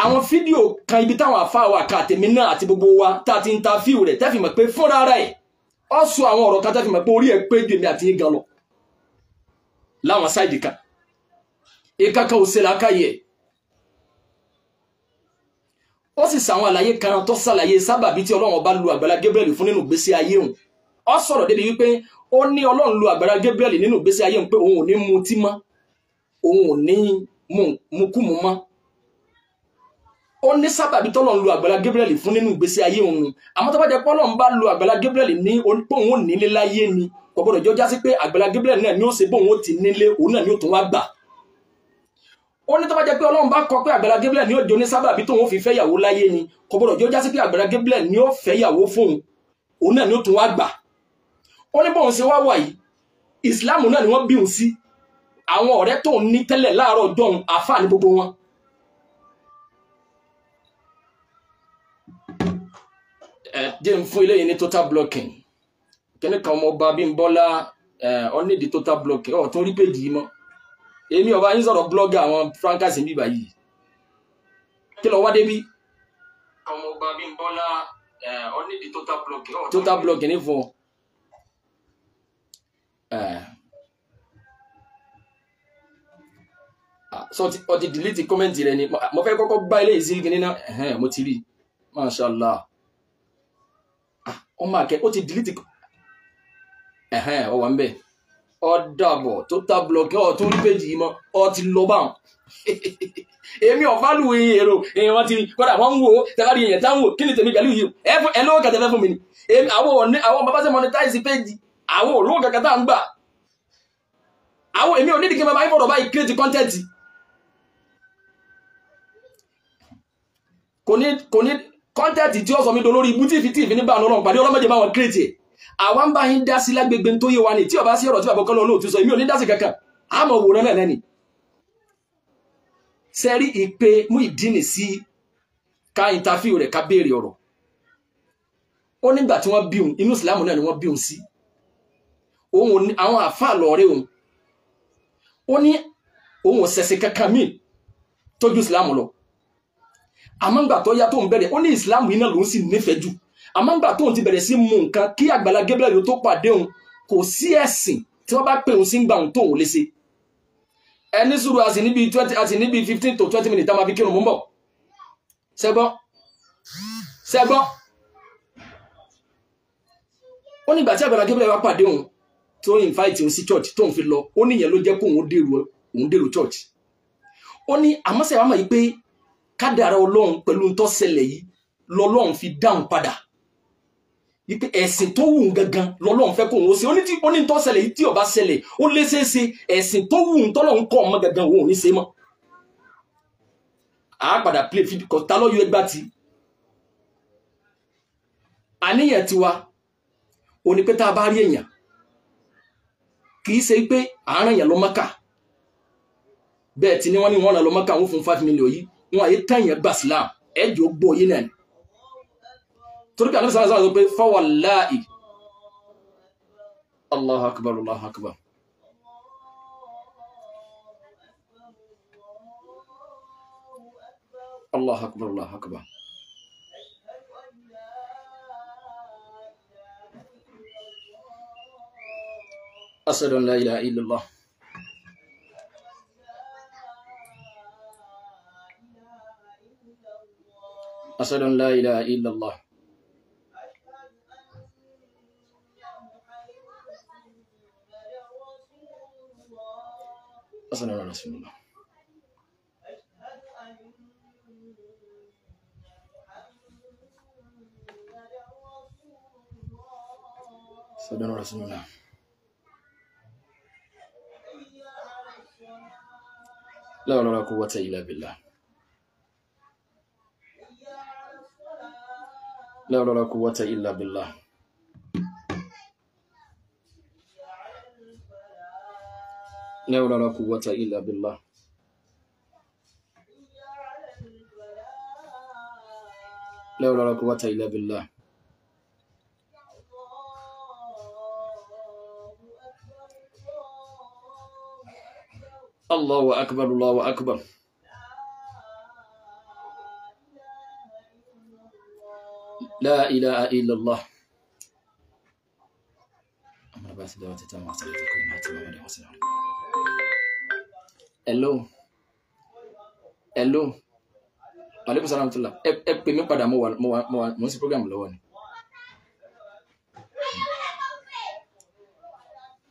Àwọn fídíò kan ibi táwọn àfáà wa kan àtẹ̀mí náà àti gbogbo wa tá a ti ń ta fíù rẹ̀ tẹ́fì mọ̀ pé fúnra rẹ̀ ọ sọ àwọn ọ̀rọ̀ kan tẹ́fì mọ̀ pé orí ẹ̀ pé ju èmi àti yín gan lọ láwọn sáìdì kan. Ìkankan ò ṣe làákàyè ẹ̀. Ó sì sàwọn àlàyé kan tó ṣàlàyé sábàbí tí Ọlọ́run ọba lu Àgbàlá Gabriel fún nínú ìgbésí ayé òun. Ó sọ̀rọ̀ débi wípé ó ní Ọlọ́run lu Àgbàlá Gabriel nínú ìgbésí ayé òun pé òun ò ní mutí mọ́, òun ò ní mukúmu mọ́. Ó ní sábàbí tọ́lọ́run lu Àgbàlá Gabriel fún nínú ìgbésí ayé òun. Àmọ́ tó bá jẹ́ pé Ọlọ́run bá lu Àgbàlá Gabriel ní pé òun ò nílé láyé ni, kò gbọdọ̀ jọ jásí pé Àgbàlá Gabriel náà ni ó ṣe bóun ó ti nílé, òun náà ni ó tún wá gbà. Ó ní tó bá jẹ́ pé Ọlọ́run bá kọ pé Àgbàlá Gabriel ni ó jọ ní sábàbí tóun ó fi fẹ́yàwó láyé ni, kò gbọdọ̀ jọ jásí pé Àgbàlá Gabriel ni ó fẹ́yàwó fóun, òun náà ni ó tún wá gbà. Ó ní bóun ṣe wá wà yìí, ìsìláàmù náà ni wọ́n bí òun sí. Àwọn ọ̀rẹ́ tóun ní tẹ́lẹ̀ láàárọ̀ ọjọ́ òun, àáfàá ní gbogbo wọn. Ẹ jẹ́ n fún eléyìí ní total blocking. Kíní kan ọmọ ọba Bímbọ́lá ọ nídìí total blocking, ọ̀ tó rí péjì yìí mọ́. Èmi ọba yín sọ̀rọ̀ blogger àwọn francas ń bíbà yìí. Kí lọ wá débí? Ọmọ ọba Bímbọ́lá ọ nídìí total blocking. Total blocking ní fún ọ. So ọ ti delete comment rẹ ni. Mo fẹ́ kọ́kọ́ gbá eléyìí sí kíní náà. Mo ti rí. Mashallah. Ọmọ àkẹ́ ó ti delete. Ọ wà ń bẹ̀. Ọ dàbọ̀ total block ọ tún rí péjì yìí mọ́, ọ ti lọ báwọn. Èmi ò fálù èrò èèyàn wọn ti kọ́dà wọ́n ń wò ó tẹ́lárí èèyàn tá ń wò kí ni tèmi pẹ̀lú yìí ẹ lówó kẹtẹ fẹ́ fún mi ni. Àwọn bàbá ṣe monetize péjì, àwọn olówó kẹkẹ tá ń gbà. Àwọn èmi ò nídìí kí n máa ń fọ̀rọ̀ báyìí create content. Kò ní content tí ó sọ mi dolórí ibú tí ìfi ní bá àwọn ọlọ́run pàdé ọlọ́mọdé bá wọn create ẹ̀. Àwa ń bá yín dá sí lágbègbè tó yé wa ni tí ó bá sí ọ̀rọ̀ tí bàbá kọ́lọ́ olóòtú sọ èmi ò ní dá sí kankan, àmọ́ wòran náà lẹ́ni. Sẹ́rí ìpè Muyideen sí ká interview rẹ̀ ká béèrè ọ̀rọ̀. Ó nígbà tí wọ́n bí òun inú ìsìlámù náà ni wọ́n bí òun sí. Òun àwọn àáfàá lọ́ọ̀rẹ́ òun. Ó ní òun ò ṣẹ̀ṣẹ̀ kankan míì tójú ìsìlámù lọ. Àmọ́ ńgbà tó yá tóun bẹ̀rẹ̀ ó ní ìsìlámù yìí náà lòun sì nífẹ̀ẹ́ jù. Àmọ́ ńgbà tóun ti bẹ̀rẹ̀ sí mú nǹkan kí Àgbàlá Gabriel yóò tó pàdé òun, kò sí ẹ̀sìn tí wọ́n bá pè òun sí ń gba òun tóun lè ṣe. Ẹni sùúrù a sì níbi 20 a sì níbi 15 to 20 minutes tá a máa fi kírun mú bọ̀. Ṣẹ́gbọ́n ṣẹ́gbọ́n. Ó nígbà tí Àgbàlá Gabriel wá pàdé òun tó invite òun sí church tóun fi lọ, ó níyẹn ló jẹ́ kó òun dèrò church. Ó ní àmọ́ sẹ́wọ́n á mọ̀ yìí pé kádàrá Ọlọ́run pẹ̀lú tó ṣẹlẹ̀ yìí lọ́lọ́run fi dáhùn padà. Wípé ẹ̀sìn tó wù ú gangan lọ́lọ́run fẹ́ kó òun ó ṣe. Ó ní tó ṣẹlẹ̀ yìí tí ó bá ṣẹlẹ̀ ó lé ṣeéṣe ẹ̀sìn tó wù ú tọ́lọ́run kọ́ ọmọ gangan òun ò ní ṣe mọ́. A padà play fídíò kọ́ ta lọ́yọ̀ ẹgbà tí. Àníyàn tiwa ò ní pé tá a bá rí èèyàn kì í ṣe pé àárọ̀ èèyàn lọ Mákà. Bẹ́ẹ̀ tí ni wọ́n ní wọ́n rán lọ Mákà wọ́n fún 5 million yìí wọn àyè tẹ̀yìn gbà sílám ẹ̀jọ̀ gbọ́ yé náà ni. Torí pé ànábì sallallahu alaihi wasallam sọ pé fawallahi Allahu akbar Allahu akbar. Allahu akbar Allahu akbar. Ashhadu an la ilaha illallah. Ashhadu an la ilaha illallah. Assalamu alaikum. Sadana Rasulullah. La hawla wala quwwata illa billah. La hawla wala quwwata illa billah. La hawla wala quwwata illa billah. La hawla wala quwwata illa billah. Allahu akbar, Allahu akbar. La ilaha illallah. Hello. Hello. Alaikum salam tula. Ẹ pè mí padà, mo wà mo ń ṣe program lọ́wọ́ ni.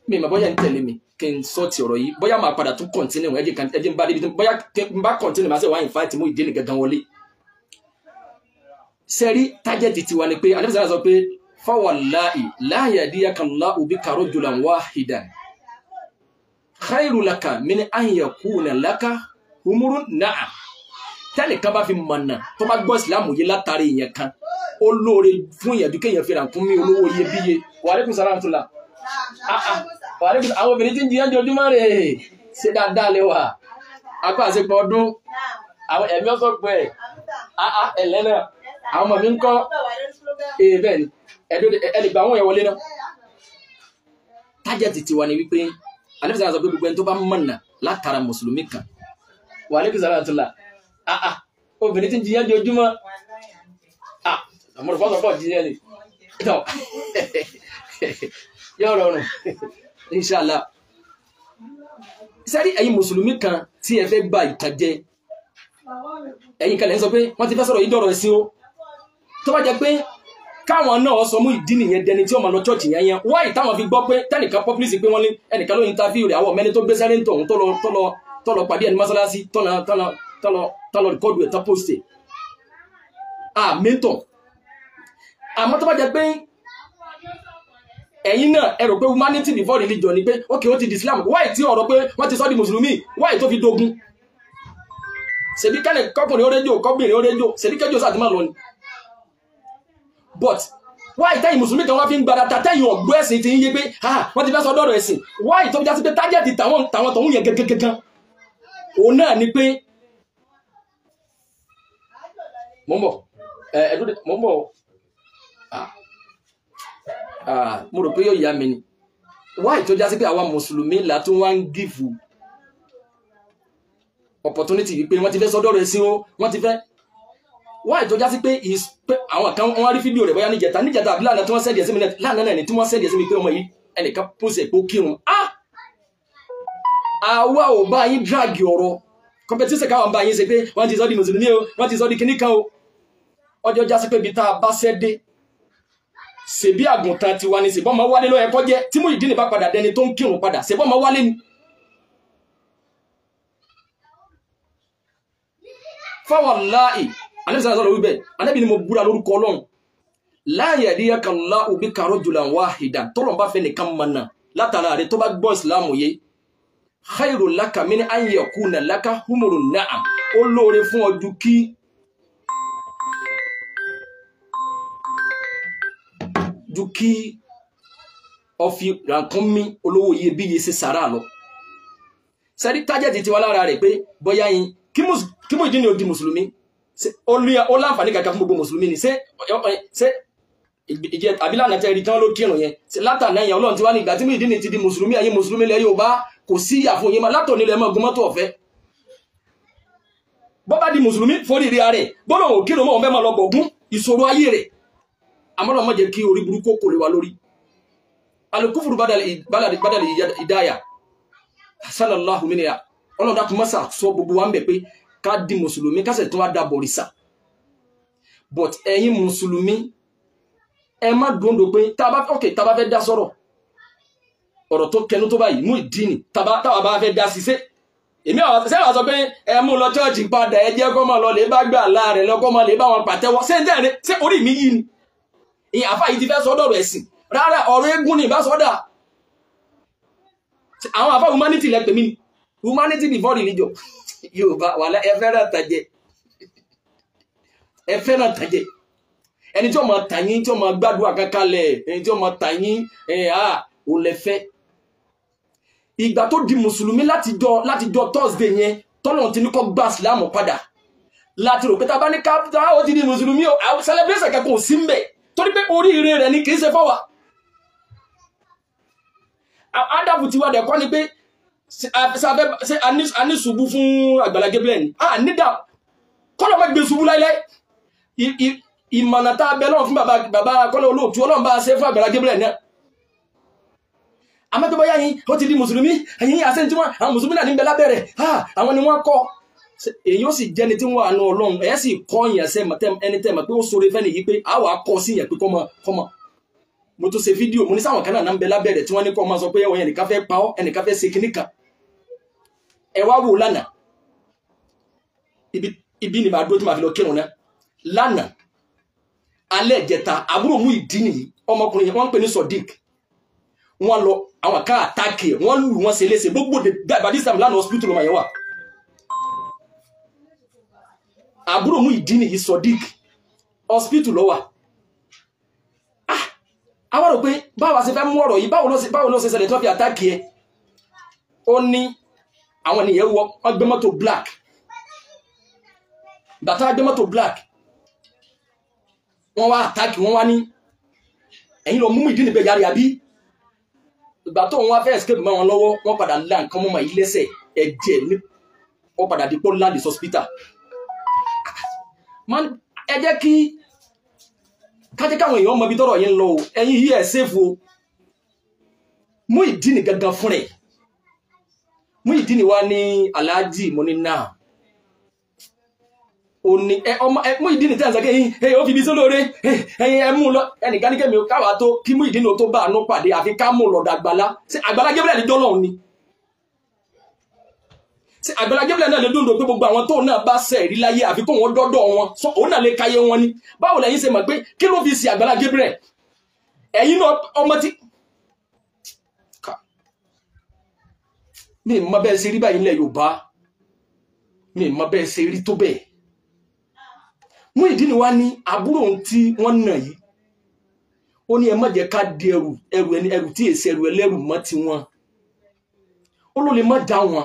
Mi mà bóyá ń tẹ̀lé mi kí n sọ ti ọ̀rọ̀ yìí, bóyá máa padà tún continue ẹ jẹ́ n bá débi bóyá n bá continue máa ṣe wá invite mú ìdílé gangan wọlé. Sẹ́rí tájẹ́tì tiwa ni pé alẹ́ sọ pé fawallahi la yahdiyakallahu bika rajulan wahidan khairu laka min an yakuna laka humurun na'am. Tẹ́nìkan kan bá fi mọ̀nà tó bá gbọ́ ìsìlámù yìí látàrí ìyẹn kan, ó lóore fún ìyẹn dúkẹ́ yẹn fi ràn kún mi olówó iyebíye. Wa alaikum salam tula. Àwọn obìnrin tí ń jiyàn jọjúmọ́ rẹ̀ ṣe dáadáa lè wà. Apá àṣepọ̀ ọdún, àwọn ẹ̀mí ọ̀sọ̀ pẹ̀ ẹ̀lẹ́ náà, àwọn ọmọ mi ń kọ́ bẹ́ẹ̀ ni, ẹ lè gba àwọn ẹ̀ wọlé náà. Tájẹ̀tì tiwa ni wípé, Ànábì sọ pé gbogbo ẹni tó bá mọ̀nà látara mùsùlùmí kan. Wa alaikum salam tula. Obìnrin tí ń jiyàn jọjúmọ́, àmọ́ fọ́sọ̀ pọ̀ jiyàn ni. Yóò rọrùn inshallah. Sẹ́rí ẹ̀yin mùsùlùmí kan tí ẹ fẹ́ gba ìtànjẹ, ẹ̀yin kan lè ń sọ pé wọ́n ti fẹ́ sọ̀rọ̀ yìí dọ̀rọ̀ ẹ̀sìn o. Tó bá jẹ́ pé káwọn náà sọ mú ìdí nìyẹn dẹni tí ó máa lọ chọ́ọ̀chì yẹn yẹn, wáyé táwọn fi gbọ́ pé tẹ́nìkan pọ́pílìsì pé wọ́n lé ẹnìkan ló interview rẹ̀, àwọn mẹ́ni tó gbé sẹ́rí ń tọ̀ tó lọ pàdé ẹni mọ́sálásí tó lọ rìkọ́dù ẹ̀ tó post ẹ̀. Àmì tọ̀. Àmọ́ tó bá jẹ́ pé ẹ̀yin náà ẹ rò pé humanity before religion ni pé okay ó ti di Islam, why tí ọ̀rọ̀ pé wọ́n ti sọ di mùsùlùmí, why tó fi dogun? Ṣebí kẹ́lẹ̀ kọkùnrin ó rédíò kọ́bìnrin ó rédíò, ṣebí kẹ́jọ́ sáà ti máa lọ ni. But why tẹ́yìn mùsùlùmí kan wá fi ń gbára ta tẹ́yìn ọ̀gbọ́ ẹ̀sìn ti ń yé pé ah wọ́n ti fẹ́ sọ dọ́rọ̀ ẹ̀sìn, why tó fi já sí pé tájẹ́ẹ̀tì tàwọn tọ̀hún yẹn gẹ́gẹ́gẹ́gán òun náà ni pé mo ń bọ̀ mo ń bọ̀ mo rò pé yóò yá mi ni. Why tó já sí pé àwa mùsùlùmí là tún wá ń gífù opportunity wípé wọ́n ti fẹ́ sọ́dọ̀ rẹ̀ sí o, wọ́n ti fẹ́. Why tó já sí pé àwọn kan wọ́n rí fídíò rẹ̀ bóyá níjẹta àbí lánàá tí wọ́n sẹ́ẹ̀dì ẹ̀ sí mi lánàá náà ni tí wọ́n sẹ́ẹ̀dì ẹ̀ sí mi pé ọmọ yìí ẹnìkan pòsè pé ó kírun. Àwa ò bá yín drag ọ̀rọ̀ competition káwọn bá yín ṣe pé wọ́n ti sọ́ di mùsùlùmí o, wọ́n ti sọ́ di kíní kan o. Ọjọ́ já sí pé ibi tá a bá ṣẹ́ dé, ṣèbí àgùntàn tiwa ni, ṣèbọ́n máa wálé ló ẹ̀kọ́ jẹ́ tí Muyideen bá padà dẹni tó ń kírun padà, ṣèbọ́n máa wálé ni. Fawallahi Ànábì sọ̀rọ̀ wíbẹ̀, Ànábì ni mo búra lórúkọ Ọlọ́run, la yahdiyakallahu bika rajulan wahidan, tọ́lọ̀ bá fẹ́ nìkan mọ̀nà látara rẹ̀ tó bá gbọ́ ìsìlámù yé, khairu laka min an yakuna laka humurun na'am, ó lóore fún ọ ju kí ọfi rànkúnmí olówó iyebíye ṣe sàrà lọ. Sẹ́rí tájẹ̀tì tiwa lára rẹ̀ pé bóyá yín kí Muyideen ó di mùsùlùmí, ó láǹfààní kankan fún gbogbo mùsùlùmí ni. Ṣé ìjẹ àbí lánàá tẹ́ rí tán ló kírun yẹn látàná yẹn Ọlọ́run ti wá ní ìgbà tí Muyideen ti di mùsùlùmí, ẹ̀yin mùsùlùmí lẹ Yorùbá kò sí ìyà fún yín mọ́ látòní lẹ mọ́ gun mọ́tò ọ̀fẹ́. Bọ́ bá di mùsùlùmí forí rí ara rẹ̀ gbọ́dọ̀ ò kírun mọ́ òun fẹ́ máa lọ bọ̀gún ìṣòro ayé rẹ̀. Àmọ́ Ọlọ́run má jẹ́ kí orí burúkú kò lè wa lórí. Alukufuru badali ìdáyà sallallahu minna, Ọlọ́run dákun mọ́sà sọ gbogbo wa ń bẹ̀ pé ká di mùsùlùmí ká sì tún wá da bọ̀rìṣà. But ẹ̀yin mùsùlùmí ẹ má dòńdò pé tá a bá fẹ́ dá sọ̀rọ̀ ọ̀rọ̀ tó kẹnu tó báyìí Muyideen táwa bá fẹ́ dá sí ṣe Èmi àwọn ṣé àwọn sọ pé ẹ mú lọ chọ́ọ̀chì padà, ẹ jẹ́ kó máa lọ lè bá gbà láàrẹ̀ lọ, kó máa lè bá wọn pàtẹ́wọ́. Ṣé ń tẹ̀lé ṣé orí mi yí ni? Ìyẹn àfa yìí ti fẹ́ sọ́dọ̀ rẹ̀ sìn. Rárá, ọ̀rọ̀ eégún ni ìbá sọ́dà. Àwọn àfa humanity lẹ pè mí ni. Humanity before religion. Yorùbá wàhálà ẹ fẹ́ràn tàjẹ́. Ẹ fẹ́ràn tàjẹ́. Ẹni tí ó máa tà yín, tí ó máa gbàdúrà kankan lẹ̀, ẹni tí ó máa tà yín, ẹ̀ á ò lẹ fẹ́. Ìgbà tó di mùsùlùmí láti jọ Thursday yẹn, tọ́lọ̀ ti ní kó gba ìsìlámù padà. Láti rò pé tá a bá ní kápítà ó ti di mùsùlùmí o, àwọn celebration kankan ò sí mbẹ̀. Torí pé oríire rẹ̀ ni kì í ṣe fáwa. Ádàbù tiwa dẹ̀ kọ́ ni pé ṣé a ní ṣubú fún Àgbàlá Gabriel ni? A nídà kọ́lọ̀ má gbé ṣubú láíláí. Ìmọ̀nà tá a bẹ lọ́wọ́ fún bàbá Kọ́lá Olóòtú, Ọlọ́run bá a ṣe fún Àgbàlá Gabriel náà. Àmọ́ tó bá yá yín, ó ti di mùsùlùmí, ẹ̀yin àṣẹ tí wọ́n àwọn mùsùlùmí náà ní bẹ lábẹ́rẹ̀, àwọn ni wọ́n kọ́. Èyí ó sì jẹ́ni tí wọ́n wà nù Ọlọ́run, ẹ̀ sì kọ́ yẹn ṣe ẹni tẹ́ mọ̀ pé ó sọ̀rọ̀ fẹ́ nìyí pé àwa kọ́ sí yẹn pé kọ́mọ kọ́mọ. Mo tún ṣe fídíò, mo ní sáwọn kan náà ń bẹ lábẹ́rẹ̀ tí wọ́n ní kọ́ máa sọ pé ẹ̀wọ̀n ẹnìkan fẹ́ pa ọ́, ẹnìkan fẹ́ ṣe kinní kan. Ẹ wá wò lánàá, ibi ni màá dúró tí màá fi lọ kírun náà. Lánàá, alẹ́ ìjẹta, àbúrò Muyideen nìyí, ọmọkùnrin yẹn wọ́n ń pè ní Sodiq. Wọ́n lọ àwọn ká àtàkì ẹ̀, wọ́n lù wọ́n ṣe léṣe gbogbo by this time lánàá hospital ló máa yẹn wà. Àbúrò Muyideen nìyí Sodiq hospital ló wà. Àwọn rò pé báwa ṣe fẹ́ mú ọ̀rọ̀ yìí, báwo ló ṣe ṣẹlẹ̀ tó fi àtàkì ẹ̀. Ó ní àwọn ènìyàn wọ, wọ́n gbé mọ́tò black. Bàtà gbé mọ́tò black, wọ́n wá àtàkì, wọ́n wá ní ẹ̀yin lọ mú Muyideen níbẹ̀ yára àbí. Ìgbà tó wọn wá fẹ́ escape mọ́ wọn lọ́wọ́, wọ́n padà lá nǹkan mọ́ yìí lẹ́sẹ̀, ẹ̀jẹ̀ ní wọ́n padà dípò land hospital. Ẹ jẹ́ kí kájẹ́ káwọn èèyàn mọ ibi tọ́rọ̀ yẹn ń lọ o, ẹ̀yin yìí ẹ̀ sèfù o. Muyideen gangan fún rẹ̀. Muyideen wá ní aláàjì, mo ní náà. Ó ní ẹ ọmọ ẹ Muyideen tẹ́ ẹ̀ ń sọ pé ẹ̀yin ó fi ibi sólóore, ẹ̀yin ẹ mú un lọ, ẹnìkan ní kẹ́mi káwa tó kí Muyideen tó bá àánú pàdé àfi ká mú un lọ́dọ̀ Àgbàlá. Ṣé Àgbàlá Gabriel jọ́ lọ́hùn ni? Ṣé Àgbàlá Gabriel náà lè dúndò pé gbogbo àwọn tóun náà bá ṣẹ̀ rí láyé àfi kó wọn dọ́dọ̀ wọn, sọ òun náà lè káyé wọn ni? Báwo lẹ̀yin ṣe mọ̀ pé kí ló fi ṣe Àgbàlá Gabriel? Ẹ̀yin náà ọmọ tí mi mọ bẹ́ẹ̀ ṣe rí báyìí nílẹ̀ Yorùbá, mi mọ bẹ́ẹ̀ ṣe rí tó bẹ́ẹ̀. Muyideen wá ní àbúrò ohun tí wọ́n nà yìí, ó ní ẹ má jẹ́ ká di ẹrù ẹrù ẹni ẹrù tí èsì ẹrù ẹlẹ́rù mọ́ tiwọn, ó ló lè má dá wọn.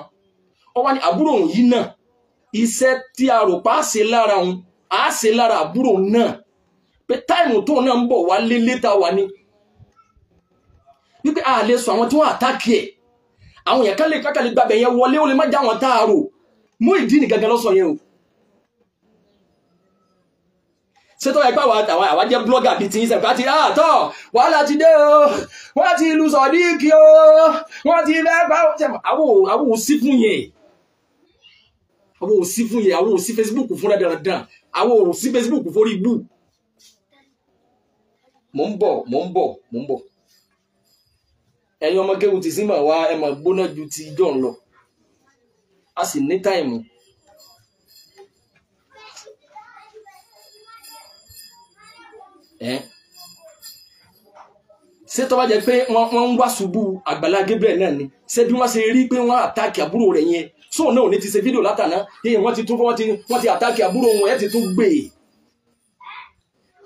Ó wá ní àbúrò òun yìí náà, iṣẹ́ tí a rò pa á ṣe lára òun á ṣe lára àbúrò náà, pé táìmù tóun náà ń bọ̀ wá lé létà wá ní wípé a lè sọ àwọn tí wọ́n àtàkì ẹ̀, àwọn èèyàn kan lè kákàlẹ̀ gbàgbẹ́ yẹn wọlé, ó lè má já wọn tá a rò. Muyideen gangan ló sọ yẹn o. Ṣé tó yẹ pé àwa jẹ́ blogger bíi ti yín sẹ́pẹ́ àti àtọ̀ wàhálà ti dé o, wọ́n ti lu Sodiq o, wọ́n ti fẹ́ pa àwọn ò sí fún yẹn, àwọn ò sí fún yẹn, àwọn ò sí Facebook fúnra dandan, àwọn ò sí Facebook forí ibú. Mò ń bọ̀, mò ń bọ̀, mò ń bọ̀. Ẹ̀yin ọmọ kéwu ti símọ̀ wá, ẹ mọ̀ gbóná ju ti John lọ, a sì ní táìmù. Ṣé tó bá jẹ́ pé wọ́n ń wá ṣubú Àgbàlá Gabriel náà ni, ṣé bí wọ́n ṣe rí pé wọ́n àtàkì àbúrò rẹ̀ yẹn, sóun náà ò ní ti ṣe fídíò látàná, wọ́n ti tún wọ́n ti àtàkì àbúrò wọn, ẹ̀ ti tún gbé e.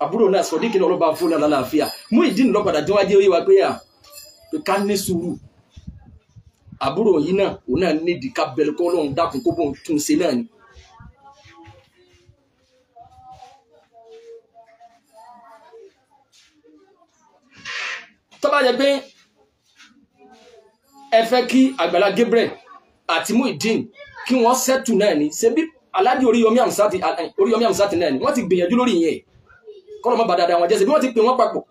Àbúrò náà Sodiq náà ló bá fún lálàáfíà. Muyideen lọ́padà tí wọ́n á jẹ́ oyé wa pé à pé ká ní sùúrù, àbúrò yìí náà òun náà nídìí ká bẹ̀rẹ̀ kọ́ lóun dákun kó bóun tún ṣe náà ni. Tó bá jẹ́ pé ẹ fẹ́ kí Àgbàlá Gabriel àti Muyideen kí wọ́n sẹ́tù náà ni, ṣe bí Alhaji Oríyọmí Hamzat náà ni wọ́n ti gbìyànjú lórí ìyẹn, kọ́lọ́ mọ́ bá dáadáa wọn jẹ́, ṣe bí wọ́n ti pè wọ́n papọ̀.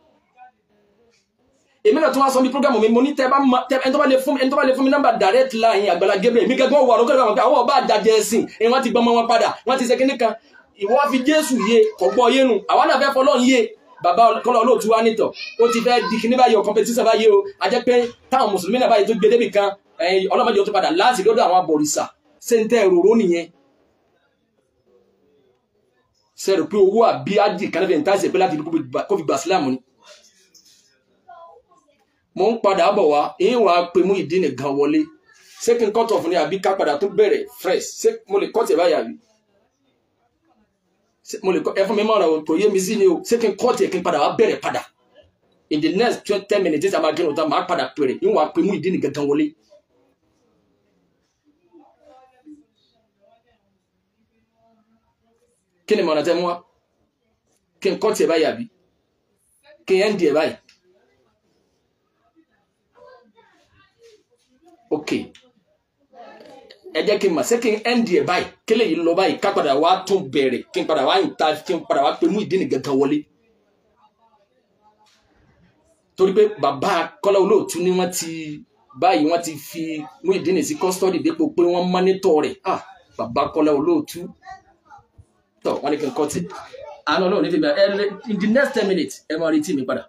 Èmi náà tún wá sọ bí programu mi, mo ní tẹ bá ẹni tó bá lè fún ẹni tó bá lè fún mi nọ́mbà direct line Àgbàlá Gabriel, mi gẹ́gẹ́ wà lókè lọ́wọ́ pé àwọn ọba àjàjẹ ẹ̀sìn ẹ̀ wọ́n ti gbọmọ wọn padà, wọ́n ti ṣe kíní kan, ìwọ fi Jésù yé kò gbọ́ yé nu, àwa náà fẹ́ fọlọ́run yé. Bàbá Kọ́lá Olóòtú wa nítọ̀ ó ti fẹ́ di kíní báyìí o, competition báyìí o, a jẹ́ pé táwọn mùsùlùmí náà báyìí tó gbé débì kan, ọlọ́mọdé ó tún padà láti lọ́dọ̀ àwọn abọ̀rìṣà. Ṣé ń tẹ́ ẹ̀rọ nìyẹn? Ṣe rò pé owó àbí ájì kan fi ń tàṣe pé láti kó fi gbà sílámù ni? Mo ń padà bọ̀ wá, èyí wàá pe Muyideen gan wọlé. Ṣé kí n cut off ni àbí ká padà tó bẹ̀rẹ̀ fresh? Ṣé mo lè cut ẹ̀ báyà bí? Mo lè ẹ fún mi mọ̀ràn o, kò yé mi sí ni o. Ṣé kí n cut ẹ̀ kí n padà wá bẹ̀rẹ̀ padà? In the next 10 minutes, a máa kírun tán, máa padà pèrè, ìwọ̀n wàá pe Muyideen gangan wọlé. Kí ni mọ̀nà tẹ́ mú wá? Kí n cut ẹ̀ báyìí àbí kí n end ẹ̀ báyìí? Ok, ẹ jẹ́ kí n mọ̀. Ṣé kí n end ẹ̀ báyìí, kí lè yìí lọ báyìí, ká padà wá tún bẹ̀rẹ̀, kí n padà wá ìta, kí n padà wá pé Muyideen gangan wọlé? Torí pé bàbá Kọ́lá Olóòtú ni wọ́n ti báyìí, wọ́n ti fi Muyideen sí custody dépò pé wọ́n monitor rẹ̀. Ah, bàbá Kọ́lá Olóòtú tọ, wọ́n ní kí n kọ́ tí àánú Ọlọ́run ní fi bẹ̀rẹ̀. Ẹ in the next 10 minutes, ẹ máa retí mi padà.